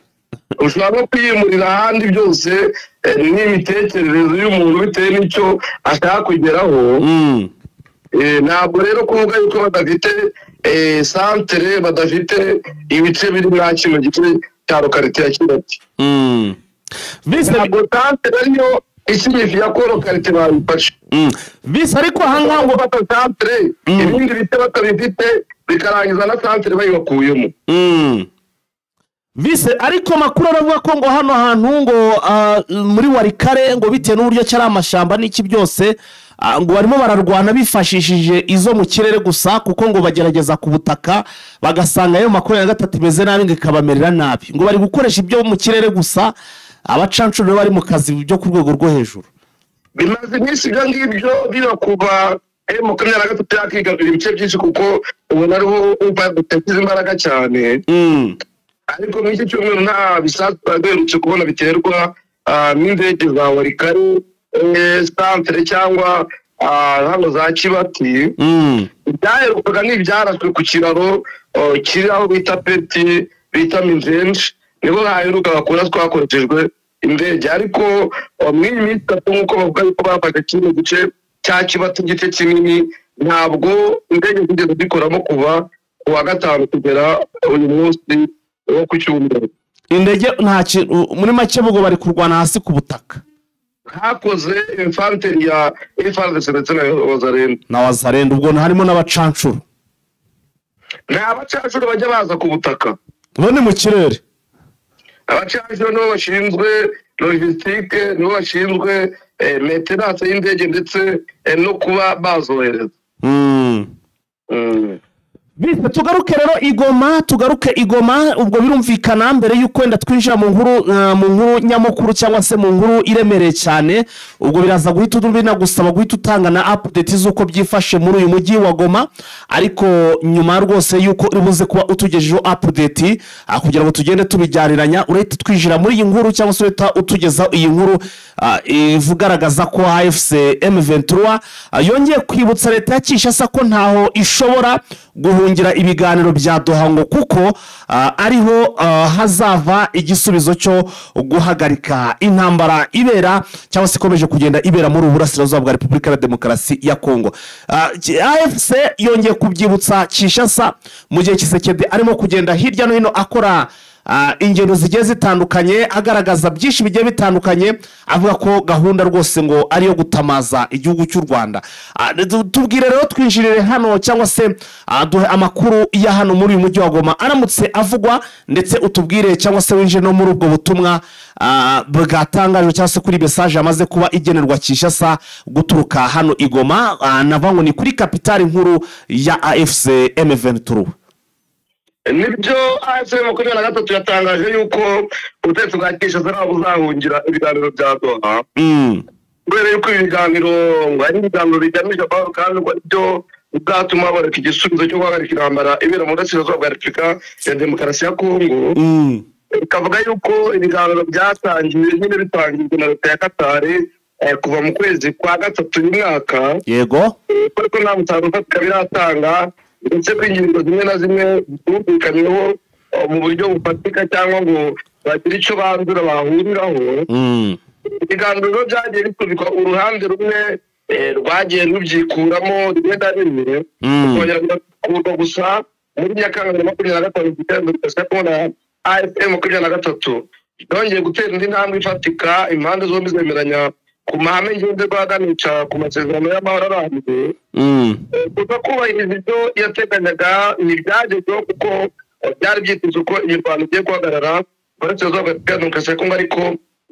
ushobora no kwiyimurira ahandi. Byose n'imitekerereze y'umuntu bitewe n'icyo ashaka kugeraho. Ntabwo rero kuvuga yuko badafite centre, badafite ibice biri mwa kino gice cya localité ya Kibati. Ntabwo centre ariyo isignifiya ko localité bayifashe. Vise, ariko ahangaha ngo bafata centre, ibindi bice batabifite, bikarangiza na centre bayibakuyemo. Vise, ariko amakuru aravuga ko ngo hano hantu ngo muri Walikale, ngo bitewe n'uburyo cyari amashyamba n'iki byose, ngo barimo bararwana bifashishije izo mu kirere gusa, kuko ngo bagerageza ku butaka bagasanga ayo 23 imeze nabi, ngo ikabamerera nabi, ngo bari gukoresha ibyo mu kirere gusa. Abacancuro bari mu kazi byo ku rwego rwo hejuru. Bimaze iminsi ibyo ngibyo biba kuva M23 yakigarurira ibice byinshi, kuko ubona ariho utekereza imbaraga cyane. Ariko muri iki cyumweru nta bisasu duherutse kubona biterwa n'indege za Walikale centre cyangwa hano za Kibati. Ibyaherukaga ni ibyaraswe ku kiraro kiri aho bita Peti, bita Minzenji, nibo haherukaga kuraswa hakoreshejwe indege. Ariko muri iyi minsi itatu, nk'uko bavuga yuko bafashe kino gice cya Kibati, igice kinini, ntabwo indege zigeze zikoramo kuva ku wa gatanu kugera uyu munsi wo ku cyumweru. Indege nta kintu, muri make ubwo bari kurwana hasi ku butaka. Hakoze infanterie ya FARDC ndetse na Wazalendo. Na Wazalendo, ubwo harimo n'abacancuro. Nta bacancuro bajya baza ku butaka, bo ni mu kirere. Abacancuro nibo bashinzwe logistique, nibo bashinzwe maintenance y'indege ndetse no kuba bazohereza. Bise, tugaruke rero igoma, tugaruke igoma. Ubwo birumvikana mbere y'uko wenda twinjira mu nkuru nyamukuru cyangwa se mu nkuru iremereye cyane, ubwo biraza guhita binagusaba guhita utanga na update z'uko byifashe muri uyu mujyi wa Goma, ariko nyuma rwose y'uko uri buze kuba utugejejeho update kugira ngo tugende tubijyaniranya, urahita twinjira muri iyi nkuru cyangwa se urahita utugezaho iyi nkuru ivugaragaza ko AFC M23 yongeye kwibutsa leta ya Kinshasa ko ntaho ishobora guhungira ibiganiro bya Doha, ngo kuko ariho hazava igisubizo cyo guhagarika intambara ibera cyangwa se ikomeje kugenda ibera muri ubu burasirazuba bwa Repubulika ya Demokarasi ya Kongo. AFC yongeye kubyibutsa Kinshasa mu gihe Tshisekedi arimo kugenda hirya no hino akora ingendo zigiye zitandukanye, agaragaza byinshi bigiye bitandukanye, avuga ko gahunda rwose ngo ariyo gutamaza igihugu cy'u Rwanda. Tubwire rero, twinjirire hano cyangwa se duhe amakuru ya hano muri uyu mujyi wa Goma aramutse avugwa, ndetse utubwire cyangwa se winjire no muri ubwo butumwa bwatangajwe cyangwa se kuri message yamaze kuba igenerwa Kinshasa guturuka hano i Goma, navuga ngo ni kuri kapitali nkuru ya AFC M23. Nibyo, AFC 23 yatangaje yuko ubutegetsi bwa Kinshasa ntabwo buzahungira ibiganiro bya Doha, kubera yuko ibi biganiro ngo ari ibiganiro bigamije amahoro, kandi ngo aribyo bizatuma haboneka igisubizo cyo guhagarika intambara ibera mu burasirazuba bwa Repubulika ya Demokarasi ya Kongo. Ikavuga yuko ibiganiro byatangiye nyine bitangijwe na leta ya Katari kuva mu kwezi kwa gatatu uyu mwaka, ariko nta musaruro ufatika biratanga, ndetse ko ingingo zimwe na zimwe zitumvikanyweho mu buryo bufatika cyangwa ngo bagire icyo banzura bahuriraho. Ibiganiro byagiye bisubikwa, uruhande rumwe rwagiye rubyikuramo rimwe na rimwe, bikongera bigakurwa. Gusa muri Nyakanga 2025, igiterane kubona AFC 23 yongeye gutera indi ntambwe ifatika, impande zombi zemeranya ku mahame ngenderwaho aganisha ku masezerano y'amahoro arambye. Gusa kubahiriza ibyo yateganyaga ntibyagezweho, kuko byari byitezwe ko imirwano igiye guhagarara burasirazuba bwa Demokarasi ya Kongo, ariko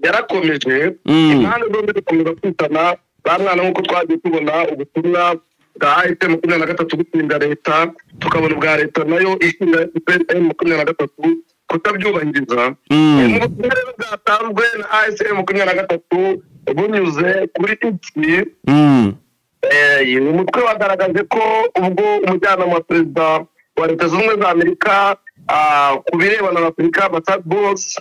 yarakomeje. Impande zombi zikomeza kwitana ba mwana, nk'uko twagiye tubona ubutumwa bwa AFC 23 gutsinda leta, tukabona ubwa leta nayo ishinga M23 kutabyubahiriza. Mu butumwa rero bwatanzwe na AFC 23 bunyuze kuri iki, umutwe wagaragaje ko ubwo umujyanama wa perezida wa Leta Zunze Ubumwe za Amerika ku birebana na Afurika Massad Boulos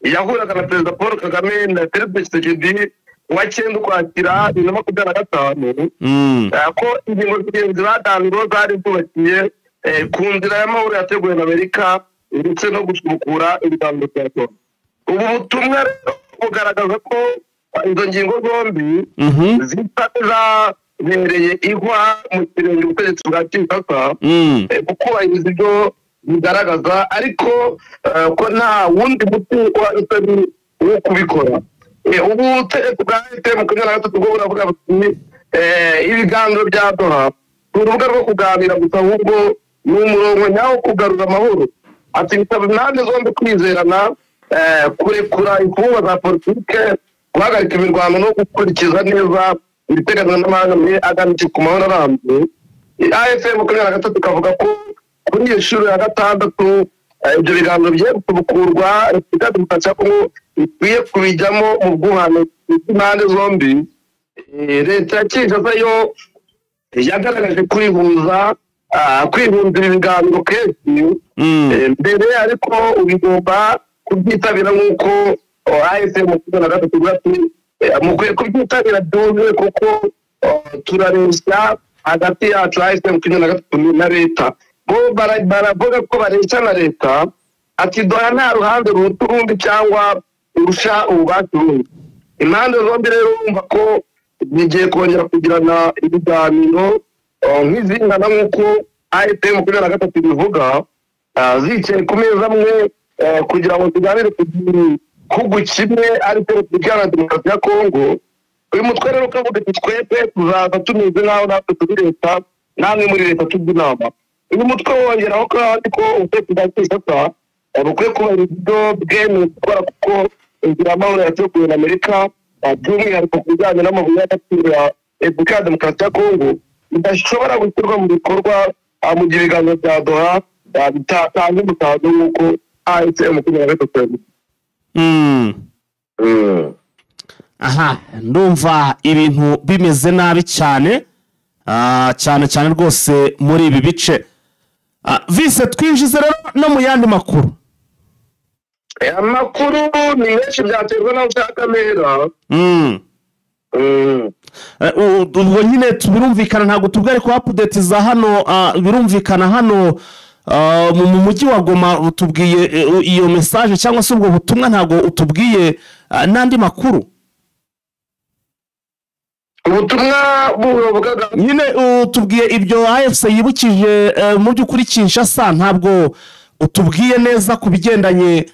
yahuraga na perezida Paul Kagame na Felix Tshisekedi wa 9 Ukwakira 2025, ko ingingo z'ingenzi baganiriyeho zari zubakiye ku nzira y'amahoro yateguwe na Amerika ndetse no gusubukura ibiganiro bya Doha. Ubu butumwa rero bugaragaza ko izo ngingo zombi zisa zabereye ihwa mu kirenge ubutegetsi bwa Kinshasa kubahiriza ibyo bigaragaza, ariko ko nta wundi muti utari wo kubikora. Ubutegetsi bwa M23 bwo buravuga buti ibiganiro bya Doha ni urubuga rwo kuganira gusa, ahubwo ni umurongo nyawo kugarura amahoro. Ati bisaba impande zombi kwizerana, kurekura imfungwa za politike, guhagarika imirwano no gukurikiza neza ibiteganywa n'amahame agamije ku mahoro arambye. AFC 23 ikavuga ko kuri iyo nshuro ya 6 ibyo biganiro bigiye gusubukurwa, Repubulika Demokarasi ya Kongo ikwiye kubijyamo mu bwubahane bw'impande zombi. Leta ya Kinshasa yo yagaragaje kwihuza kwihundira ibiganiro kenshi mbere, ariko ubigomba kubyitabira nk'uko AFC 23 ivuga ati mukwiye kubyitabira byuzuye kuko turareshya hagati yacu AFC 23 na leta. Bo baravuga ko bareshya na leta, ati Doha nta ruhande ruruta urundi cyangwa urusha ububasha urundi. Impande zombi rero urumva ko bigiye kongera kugirana ibiganiro nk'izingana nk'uko AFC 23 ibivuga, zicaye ku meza amwe kugira ngo tuganire ku gihugu kimwe aricyo Repubulika Iharanira Demokarasi ya Kongo. Uyu mutwe rero ukavuga ati twebwe tuzaza tumeze nk'aho natwe turi leta, namwe muri leta tujya inama. Uyu mutwe wongeraho kandi ko ubutegetsi bwa Kinshasa bukwiye kubahiriza ibyo bwemewe gukora, kuko inzira y'amahoro yateguwe na Amerika by'umwihariko ku bijyanye n'amabuye y'agaciro ya Repubulika ya Demokarasi ya Kongo bidashobora gushyirwa mu bikorwa mu gihe ibiganiro bya Doha bitatanga umusaruro nk'uko AFC 23 yabivuze. Aha ndumva ibintu bimeze nabi cyane, cyane cyane rwose muri ibi bice. Vise twinjize rero no mu yandi makuru. Amakuru ni menshi byaterwa n'aho ushaka mera. Ubwo nyine birumvikana ntabwo tubwo ariko update za hano, birumvikana hano mu mujyi wa Goma utubwiye iyo message cyangwa se ubwo butumwa, ntabwo utubwiye n'andi makuru. Ubutumwa buvugaga nyine utubwiye ibyo AFC yibukije mu by'ukuri Kinshasa, ntabwo utubwiye neza ku bigendanye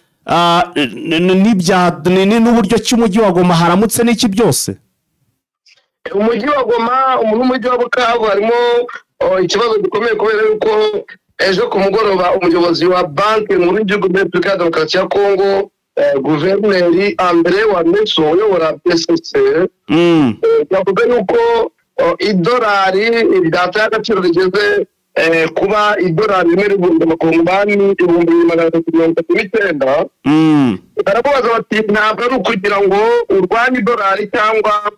n'uburyo cy'umujyi wa Goma haramutse n'iki byose. Umujyi wa Goma n'umujyi wa Bukavu harimo ikibazo gikomeye kubera yuko ejo ku mugoroba umuyobozi wa banki nkuru y'igihugu muri Repubulika ya Demokarasi ya Kongo, guverineri Andre Wameso uyobora PSC, yavuze yuko idolari ryataye agaciro rigeze kuba idolari rimwe rivunja amakongomani 2339. Baramubaza bati ntabwo ari ukugira ngo urwanye idolari cyangwa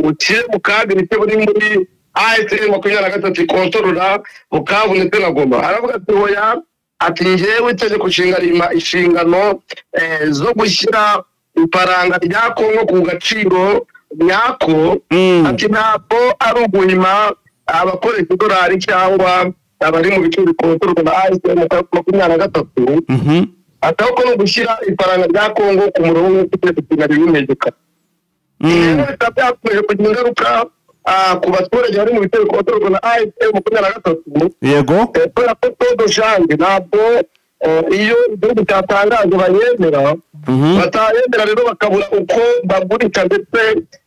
ushyire mu kaga ibice buri muri AFC 23 ikontorora Bukavu ndetse na Goma. Aravuga ati hoya, ati njyewe itegeko nshinga rimpa inshingano zo gushyira ifaranga rya Kongo ku gaciro nyako, ati ntabwo ari uguhima abakoresha idolari cyangwa abari mu bice bikontororwa na AFC 23, ati ahubwo ni ugushyira ifaranga rya Kongo ku murongo nk'uko itegeko nshinga ribitegeka. Rero bikaba byakomeje kugira ingaruka ku baturage bari mu bice bikontororwa na AFC 23. Yego. Kubera ko todo shange ntabwo iyo igihugu cyatangaje bayemera, batayemera rero bakabura uko bagurisha ndetse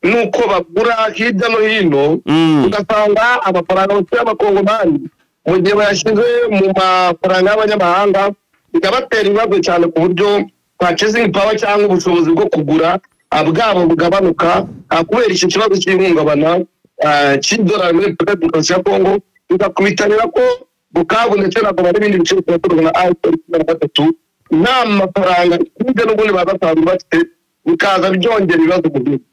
n'uko bagura hirya no hino, ugasanga amafaranga bafite y'amakongomani mu gihe bayashyize mu mafaranga y'abanyamahanga bikabatera ibibazo cyane, ku buryo purchasing power cyangwa ubushobozi bwo kugura bwabo bugabanuka kubera icyo kibazo cy'ihungabana cy'idolari muri Repubulika Demokarasi ya Kongo, bigakubitanira ko Bukavu ndetse na Goma n'ibindi bice bitandukanye na AFC/M23 nta mafaranga n'ibyo n'ubundi bazasanzwe bafite, bikaza byongera ibibazo mu gihugu.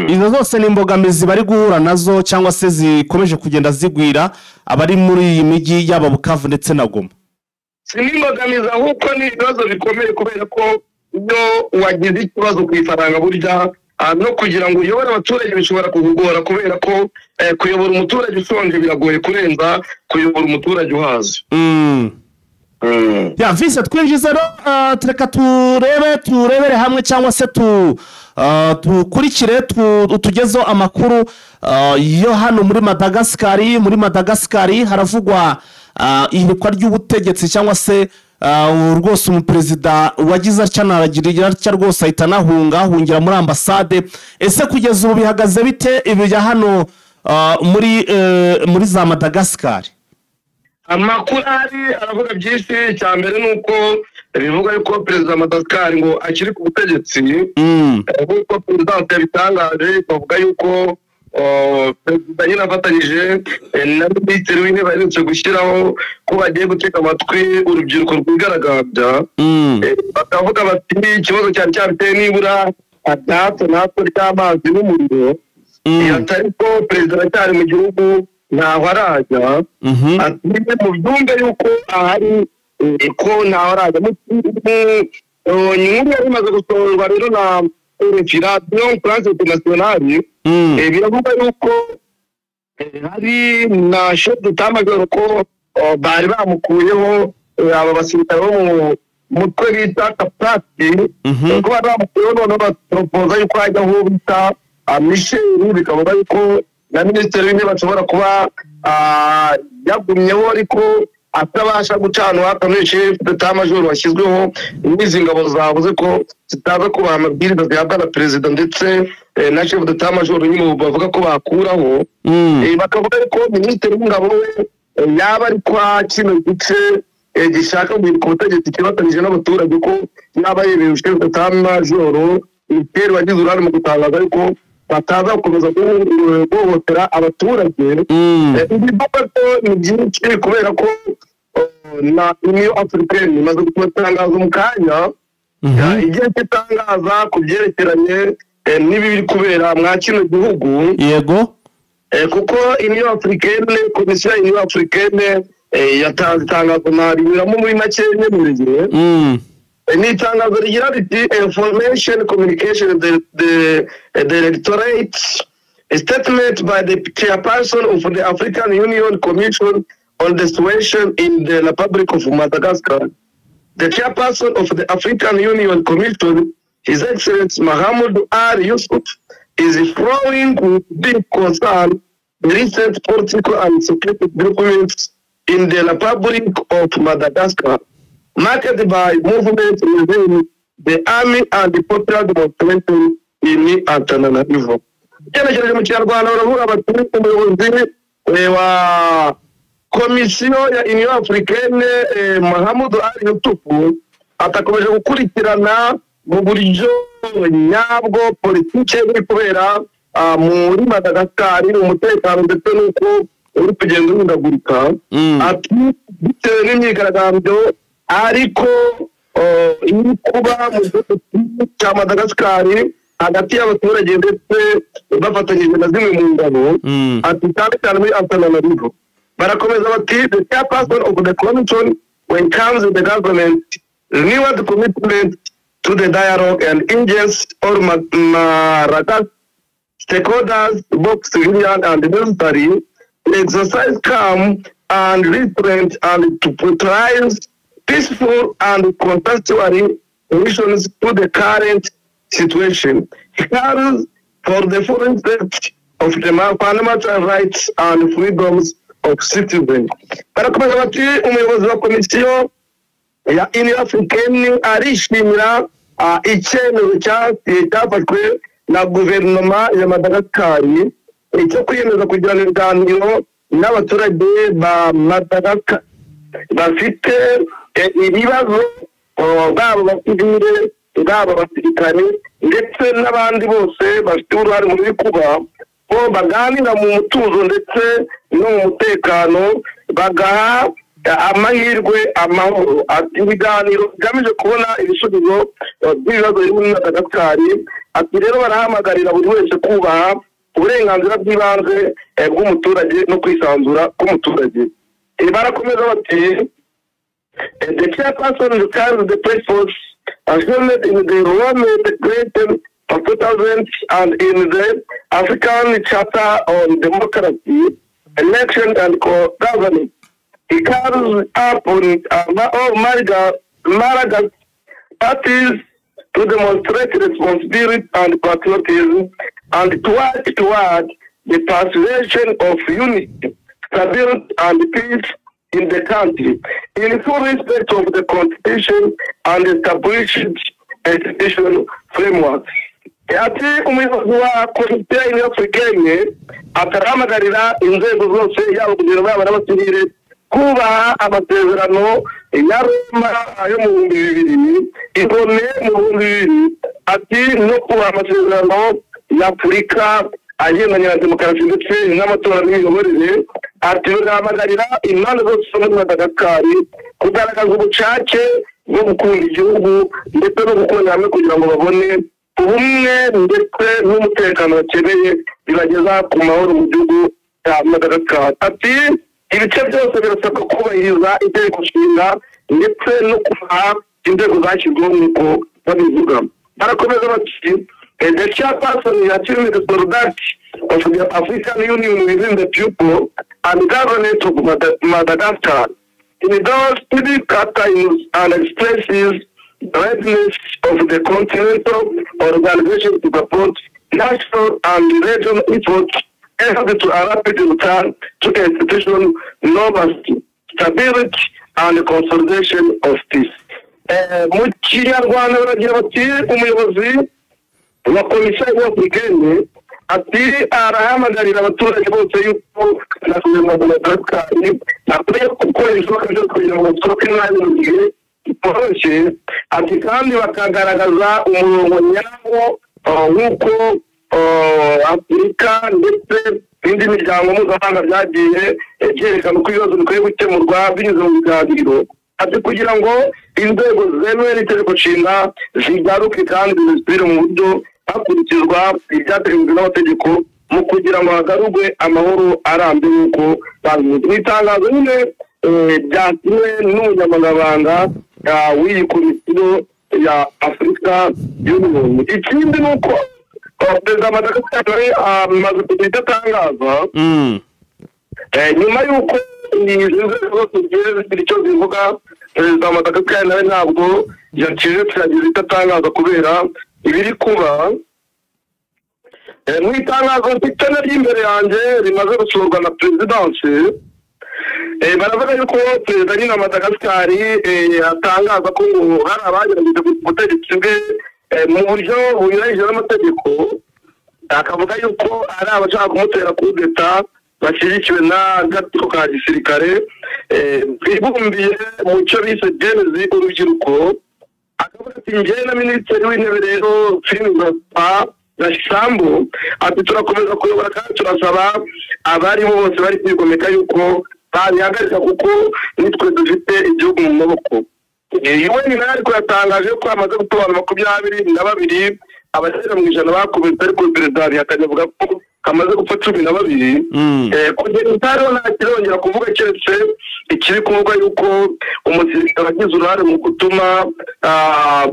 Izo zose ni imbogamizi bari guhura nazo cyangwa se zikomeje kugenda zigwira abari muri iyi mijyi, yaba Bukavu ndetse na Goma. Si n'imbogamizi, ahubwo ni ibibazo bikomeye, kubera ko iyo wagize ikibazo ku ifaranga burya no kugira ngo uyobore abaturage bishobora kukugora, kubera ko kuyobora umuturage ushonje biragoye kurenza kuyobora umuturage uhaze. Ya vise twinjize rero, reka turebe, turebere hamwe cyangwa se tukurikire, tugezeho amakuru yo hano muri Madagascar. Muri Madagascar haravugwa ihirikwa ry'ubutegetsi cyangwa se rwose umuperezida wagize atya naragira atya rwose ahita anahunga, ahungira muri ambasade. Ese kugeza ubu bihagaze bite ibi bya hano muri za Madagascar? Amakuru ahari aravuga byinshi. Icya mbere ni uko bivuga yuko perezida wa Madagascar ngo akiri ku butegetsi, nk'uko perezidansi yabitangaje. Bavuga yuko perezida nyine afatanyije na minisitiri w'intebe aherutse gushyiraho ko bagiye gutega amatwi urubyiruko rwigaragambya. Bakavuga bati ikibazo cyari cyabiteye nibura rya hato na hato ry'amazi n'umuriro, atari ko perezida aracyari mu gihugu, ntaho arajya. Ati mu byumve yuko ahari, ko ntaho arajya. Inkuru yari imaze gusohorwa rero na RFI, Radiyo France Internationale, biravuga yuko hari na chef d'état-major ko bari bamukuyeho, aba basirikare bo mu mutwe bita Kapitati, ko bari bamukuyeho, noneho baporopoza yuko hajyaho bita Michel. Bikavuga yuko na minisitiri w'intebe ashobora kuba yagumyeho ariko atabasha gucana uwaka chef d'état-major washyizweho n'izi ngabo zavuze ko zitaza kubaha amabwiriza zihabwa na perezida ndetse na chef d'état-major nyine bavuga ko bakuraho. Bakavuga ko minisitiri w'ingabo we yaba ari kwa kino gice gishaka guhirika ubutegetsi kibatanyije n'abaturage, ko yaba yemewe chef d'état-major Michel wagize uruhare mu gutangaza yuko bataza gukomeza guhohotera abaturage. Ibivuga ko ni byinshi, kubera ko na Union Africaine imaze gutangaza mu kanya igihe cy'itangaza ku byerekeranye n'ibiri kubera mwa kino gihugu. Kuko Union Africaine, komisiyo ya Union Africaine yatanze itangazo, narinyuramo muri make nyemereye. Ni itangazo rigira riti: "Information Communication the Directorate, a statement by the chairperson of the African Union Commission on the situation in the Republic of Madagascar. The chairperson of the African Union Commission, His Excellency Mahamoud Ali Youssouf, is following with deep concern the recent political and security developments in the Republic of Madagascar, marked by movement within the army and the popular demonstration in Antananarivo." Ugenekereje mu Kinyarwanda baravuga bati umuyobozi wa komisiyo ya Union Africaine, Mahamudu Ali Youssouf, atakomeje gukurikirana mu buryo nyabwo politike iri kubera muri Madagascar, umutekano ndetse n'uko uri kugenda uhindagurika. Ati bitewe n'imyigaragambyo ariko iri kuba mu gihugu cya Madagascar hagati y'abaturage ndetse bafatanyije na zimwe mu ngabo, ati cyane cyane muri Antananarivo. Barakomeza bati: "The chairperson of the commission welcomes the government renewed commitment to the dialogue and engages all Malagasy stakeholders, both civilian and military, to exercise calm and restraint and to prioritize peaceful and consensual solutions to the current situation. He calls for the full respect of the fundamental rights and freedoms of citizens." Barakomeza bati umuyobozi wa komisiyo ya Union Africaine arishimira icyemezo cyafashwe na guverinoma ya Madagascar cyo kwiyemeza kugirana ibiganiro n'abaturage ba Madagascar bafite ibibazo, baba abasivile Baba abasirikare ndetse n'abandi bose bafite uruhare mu biri kuba, ko baganira mu mutuzo ndetse no mu mutekano, bagaha amahirwe amahoro. Ati ibiganiro bigamije kubona ibisubizo by'ibibazo biri muri Madagascar. Ati rero barahamagarira buri wese kubaha uburenganzira bw'ibanze bw'umuturage no kwisanzura k'umuturage. Barakomeza bati: "The chairperson regards the principles assumed in the Rome Declaration of 2000 and in the African Charter on Democracy, Election and Governance. He calls upon all Malagasy parties to demonstrate responsibility and patriotism and to work toward the preservation of unity, stability, and peace in the country, in full respect of the constitution and established institutional framework." Ati umuyobozi wa komite y'Afurikene atarahamagarira inzego zose, yaba guverinoma, yaba n'abasivile, kubaha amasezerano ya Roma yo mu 2000, i Lomé mu 2000, ati no kubaha amasezerano ya Afurika agendanye na demokarasi ndetse n'amatora n'imiyoborere. Ati bagahamagarira impande zose zo muri Madagascar kugaragaza ubushake bwo gukunda igihugu ndetse no gukorera hamwe kugira ngo babone ubumwe ndetse n'umutekano bakeneye bibageza ku mahoro mu gihugu cya Madagascar. Ati ibice byose birasabwa kubahiriza itegeko nshinga ndetse no kubaha inzego zashyizweho nk'uko babivuga. Barakomeza bati: "The chairperson affirmed the solidarity of the African Union within the people and government of Madagascar in those difficult times and expresses the readiness of the continental organization to support national and regional efforts aimed to a rapid return to institutional normalcy, stability and consolidation of peace." Mu Kinyarwanda baragira bati umuyobozi wa komisiyo y'Afurikene ati arahamagarira abaturage bose yuko na guverinoma ya Madagascar bakwiye gukora ibishoboka byose kugira ngo basohoke nabi mu gihe bitoroshye. Ati kandi bakagaragaza umurongo nyawo nk'uko Afurika ndetse n'indi miryango mpuzamahanga byagiye byerekana uko ibibazo bikwiye gukemurwa binyuze mu biganiro. Ati kugira ngo inzego zemewe n'itegeko nshinga zigaruke kandi zisubire mu buryo hakurikizwa ibyateganyijwe n'amategeko mu kugira ngo hagarurwe amahoro arambye nk'uko babivuze mu itangazo nyine ryasinywe n'umunyamabanga w'iyi komisiyo ya Afurika y'Ubuntu. Ikindi ni uko perezida wa Madagascar amaze kugira icyo atangaza nyuma y'uko izi nzego zose zigiye zigira icyo zivuga. Perezida wa Madagascar nawe ntabwo yacecetse, yagize icyo atangaza kubera ibiri kuba. Mu itangazo mfite ry'imbere yanjye rimaze gusohorwa na perezidansi, baravuga yuko perezida nyine wa Madagascar atangaza ko ngo hari abagerageje ubutegetsi bwe mu buryo bunyuranyije n'amategeko, akavuga yuko ari abashaka kumutera kudeta bashyigikiwe n'agatsiko ka gisirikare bibumbiye mu cyo bise Gen-Z, urubyiruko. Akavuga ati njyewe na minisitiri w'intebe rero Philippe Rashisambo, ati turakomeza kuyobora kandi turasaba abarimo bose bari kwigomeka yuko babihagarika kuko nitwe dufite igihugu mu maboko. Iwe nawe ariko yatangaje ko hamaze gupfa abantu 22, abagera mu 100 bakubise, ariko perezida yabihakanye avuga ko hamaze gupfa 12. Kugeza ubu nta kirongera kuvuga keretse ikiri kuvugwa yuko umusirikare wagize uruhare mu gutuma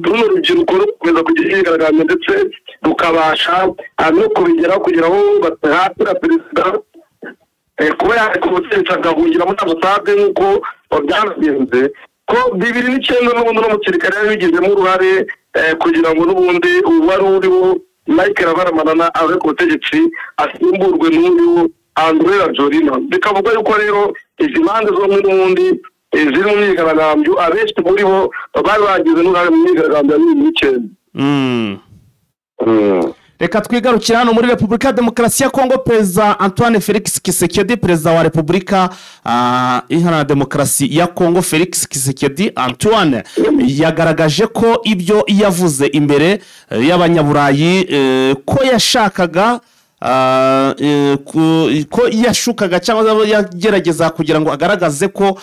runo rubyiruko rukomeza kugira imyigaragambyo ndetse rukabasha no kubigeraho kugira aho bahatira perezida kuba yareka ubutegetsi agahungira muri ambasade nk'uko byanagenze ko 2009, n'ubundi uno musirikare yabigizemo uruhare kugira ngo n'ubundi uwari uriho Mike Ravalomanana ave ku butegetsi asimburwe n'uyu André Rajoelina. Bikavugwa yuko rero izi mpande zombi n'ubundi ziri mu myigaragambyo, abenshi muri bo bari bagize n'uruhare mu myigaragambyo ya 2009. Reka twigarukire hano muri Repubulika ya Demokarasi ya Kongo. Perezida Antoine Felix Tshisekedi, perezida wa Repubulika Iharanira Demokarasi ya Kongo, Felix Tshisekedi Antoine, yagaragaje ko ibyo yavuze imbere y'Abanyaburayi, ko yashakaga, ko yashukaga cyangwa yagerageza kugira ngo agaragaze ko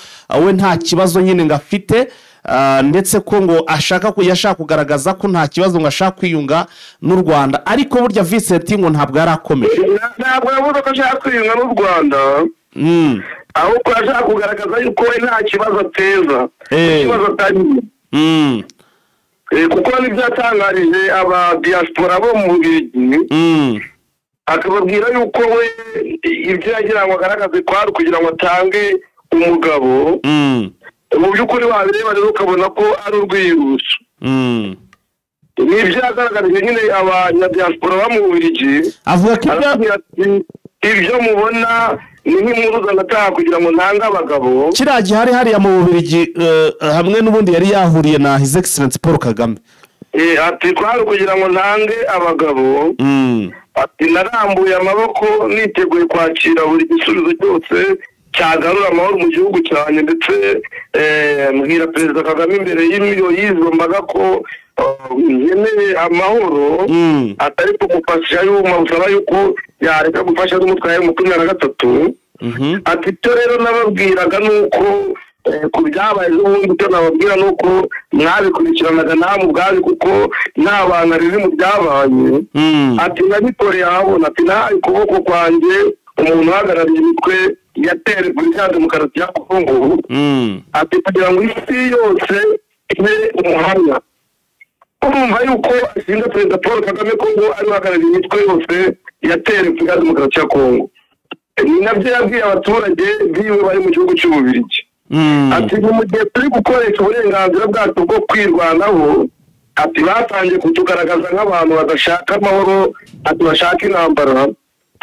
we nta kibazo nyine ngo afite, ndetse ko ngo ashaka ko yashaka kugaragaza ko nta kibazo, ngo ashaka kwiyunga n'u Rwanda. Ariko burya Vincent ngo ntabwo yari akomeje. Ntabwo yavuze ko ashaka kwiyunga n'u Rwanda, ahubwo ashaka kugaragaza yuko we nta kibazo ateza, ikibazo atari, kuko nibyo yatangarije aba diaspora bo mu Bubiligi, akababwira yuko we ibyo yagira ngo agaragaze kwari kugira ngo atange umugabo. Mu by'ukuri wabireba rero ukabona ko ari urwiyibutso. Nibyo yagaragarije nyine abanyadiaspora bo mu Bubiligi. Avuga ko ibyo Arababwira ati ibyo mubona ni nk'impuruza nataha kugira ngo ntange abagabo. Kiriya gihe hari hariya mu Bubiligi, hamwe n'ubundi yari yahuriye na His Excellence Paul Kagame. Ati kwari kugira ngo ntange abagabo. Ati narambuye amaboko niteguye kwakira buri gisubizo cyose cyagarura amahoro mu gihugu cyanjye, ndetse mbwira Perezida Kagame imbere y'imiyo y'izo mbaga ko nkeneye amahoro, atari kumufasha yuma usaba yuko yareka gufasha n'umutwe wa 23. Ati icyo rero nababwiraga ni uko ku byabaye n'ubundi, icyo nababwira ni uko mwabikurikiranaga namwe ubwanyu, kuko nta banga riri mu byabaye. Ati nabikoreye ahabona, ati nahaye ukuboko kwanjye umuntu uhagarariye imitwe yateye Repubulika ya Demokarasi ya Kongo, ati kugira ngo isi yose ibe umuhamya. Urumva yuko ashinja Perezida Paul Kagame ko ngo ari uhagarariye imitwe yose yateye Repubulika ya Demokarasi ya Kongo. Ni nabyo yabwiye abaturage biwe bari mu gihugu cy'Ububiligi. Ati mu gihe turi gukoresha uburenganzira bwacu bwo kwirwanaho, ati batangiye kutugaragaza nk'abantu badashaka amahoro, ati bashaka intambara.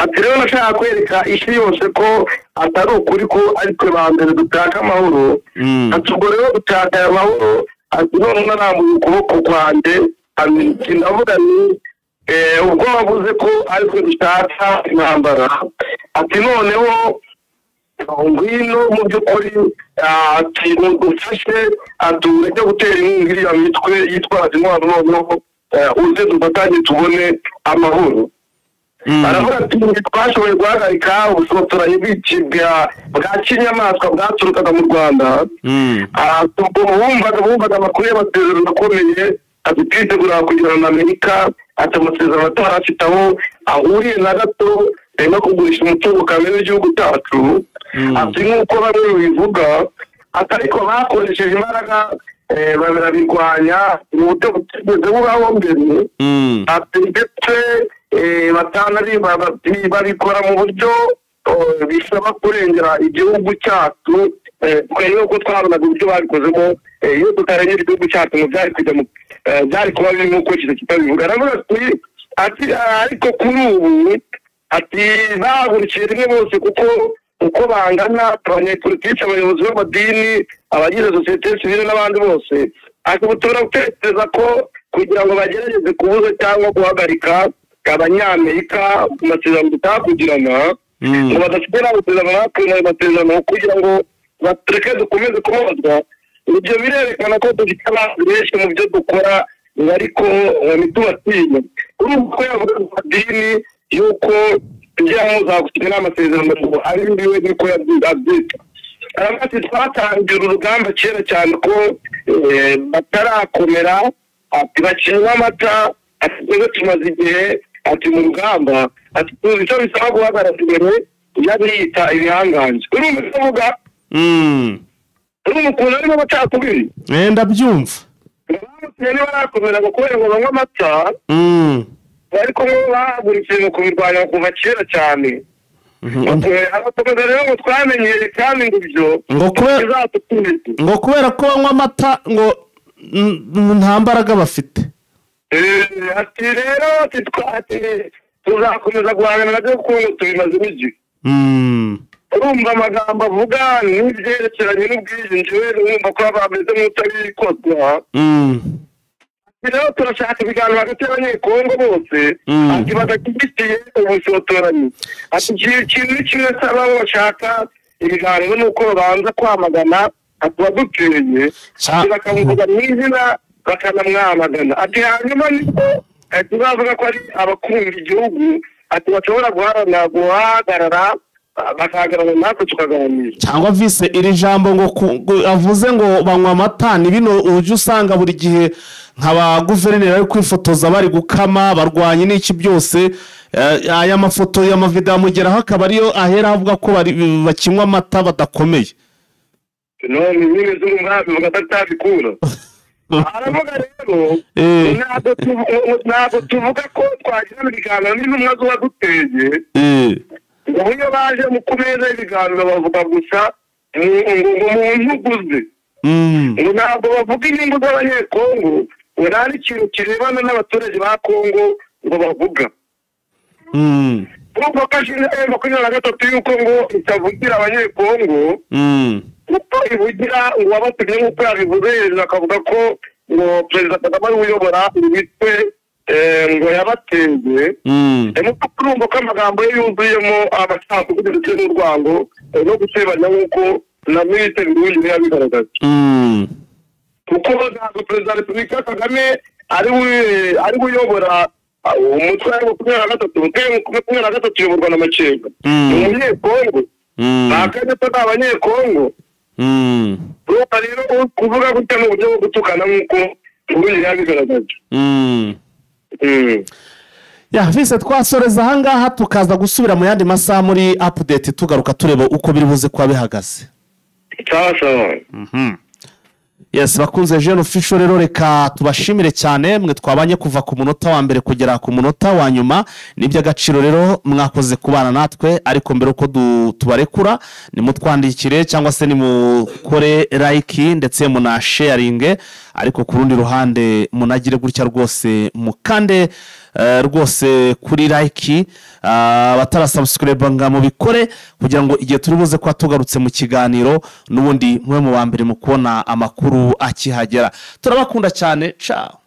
Ati rero nashaka kwereka isi yose ko atari ukuri, ko ari twe ba mbere dushaka amahoro. Ati ubwo rero dushaka aya mahoro, ati none narambuye ukuboko kwanjye, ati ndavuga ni ubwo wavuze ko ari twe dushaka intambara, ati noneho ngwino mu by'ukuri, ati ufashe, ati ureke gutera inkunga iriya mitwe yitwaje intwaro, noneho uze dufatanye tubone amahoro. Aravuga ati twashoboye guhagarika ubushotoranyi bwa kinyamaswa bwaturukaga mu Rwanda. Ubwo bumvaga amakuru y'amasezerano akomeye, ati twitegura kugirana na Amerika, ati amasezerano atari afite aho ahuriye na gato no kugurisha umutungo kamere w'igihugu cyacu, ati nk'uko bamwe babivuga, ati ariko bakoresheje imbaraga barabirwanya mu buryo butigeze bubaho mbere, ati ndetse babikora mu buryo bisaba kurengera igihugu cyacu. Twebwe uko twabonaga uburyo babikozemo, iyo tutarengera igihugu cyacu ngo byari kujya byari kuba biri nk'uko kino kitabivuga. Aravuga ati ariko kuri ubu ati bahagurukiye rimwe bose, kuko uko bangana, abanyepolitiki, abayobozi b'amadini, abagize sosiyete sivile n'abandi bose, ati ubu turatekereza ko kugira ngo bagerageze kubuza cyangwa guhagarika Abanyamerika ku masezerano tutakugirana, ngo badasigaye amasezerano natwe ayo masezerano, kugira ngo batureke dukomeze kubabazwa. Ibyo birerekana ko dufite abantu benshi mu byo dukora, ariko ngo ntitubatinya. Urumva ko yavuga ku madini yuko ibyo n'amasezerano ngo ari biwe, niko abyita. Aravuga ati twatangira urugamba kera cyane ko batarakomera, ati bakinywa amata, ati twebwe tumaze igihe ati mu rugamba, ati tuzi icyo bisaba guhagarara imbere y'abiyita ibihangange. Urumva icyo avuga? Urumva ukuntu arimo amacakubiri? Ndabyumva. Bamuteye ntibarakomera ngo kubera ngo banywe amata, ariko bo bahagurukiye mu kubirwanya kuva kera cyane. Abakomeza rero ngo twamenyere kandi ngo ibyo bizadukomeza. Ngo kubera ko banywa amata ngo nta mbaraga bafite. Ati rero tuzakomeza guhangana nabyo kuko tubimazemo igihe. Urumva amagambo avuga n'ibyerekeranye n'ubwiyunge, urumva ko bameze nk'utabikozwa. Rero turashaka ibiganiro hagati y'Abanyekongo bose, ati badashyigikiye ubushotoranyi. Ati ikintu ni kimwe nsaba abo bashaka ibiganiro ni uko babanza kwamagana ati uwaduteye, ati bakamuvuga mu izina bakanamwamagana. Ati hanyuma nibwo tuzavuga ko ari abakunda igihugu, ati bashobora guharanira guhagarara, bakahagarara natwe tukaganira. Cyangwa vise iri jambo ngo avuze ngo banywa amata, ni bino ujya usanga buri gihe nka ba guverineri bari kwifotoza bari gukama barwanya n'iki byose. Aya mafoto y'amavidewo amugeraho akaba ariyo ahera avuga ko bakinywa amata badakomeye. None nyine z'umwami bivuga atatabikura. Aravuga rero ntabwo tuvuga ko twagirana ibiganiro n'intumwa z'uwaduteye, ngo iyo baje mu ku meza y'ibiganiro bavuga gusa ngo mu nyungu ze, ngo ntabwo bavuga inyungu z'Abanyekongo, ngo nta n'ikintu kirebana n'abaturage ba Kongo ngo bavuga. Urumva ko ashinja M23 yuko ngo itavugira Abanyekongo, kuko ivugira ngo wabatumye, nk'uko yabivuze hejuru akavuga ko ngo Perezida Kagame ariwe uyobora imitwe ngo yabateye. Urumva ko amagambo ye yuzuyemo amacakubiri ndetse n'urwango no gusebanya, nk'uko na Minisitiri Nduhungirehe yabigaragaje, kuko ntabwo Perezida wa Repubulika Kagame ari we uyobora umutwe wa 23. Umutwe wa 23 uyoborwa na Makenga, ni umunyekongo, nta kanya ni Abanyekongo. Urumva rero kuvuga gutya ni uburyo bwo gutukana, nk'uko Nduhungirehe yabigaragaje. Ya vise, twasoreza ahangaha tukaza gusubira mu yandi masaha muri update, tugaruka tureba uko biri buze kuba bihagaze. Sawa sawa. Yes, bakunze Jeune Official rero, reka tubashimire cyane mwe twabanye kuva ku munota wa mbere kugera ku munota wa nyuma. Ni iby'agaciro rero, mwakoze kubana natwe. Ariko mbere uko tubarekura, nimutwandikire cyangwa se nimukore like ndetse munasharinge, ariko ku rundi ruhande munagire gutya rwose mukande rwose kuri like, abatarasubscribe nga mubikore, kugira ngo igihe turi buze kuba tugarutse mu kiganiro n'ubundi mube mu ba mbere mu kubona amakuru akihagera. Turabakunda cyane, ciao.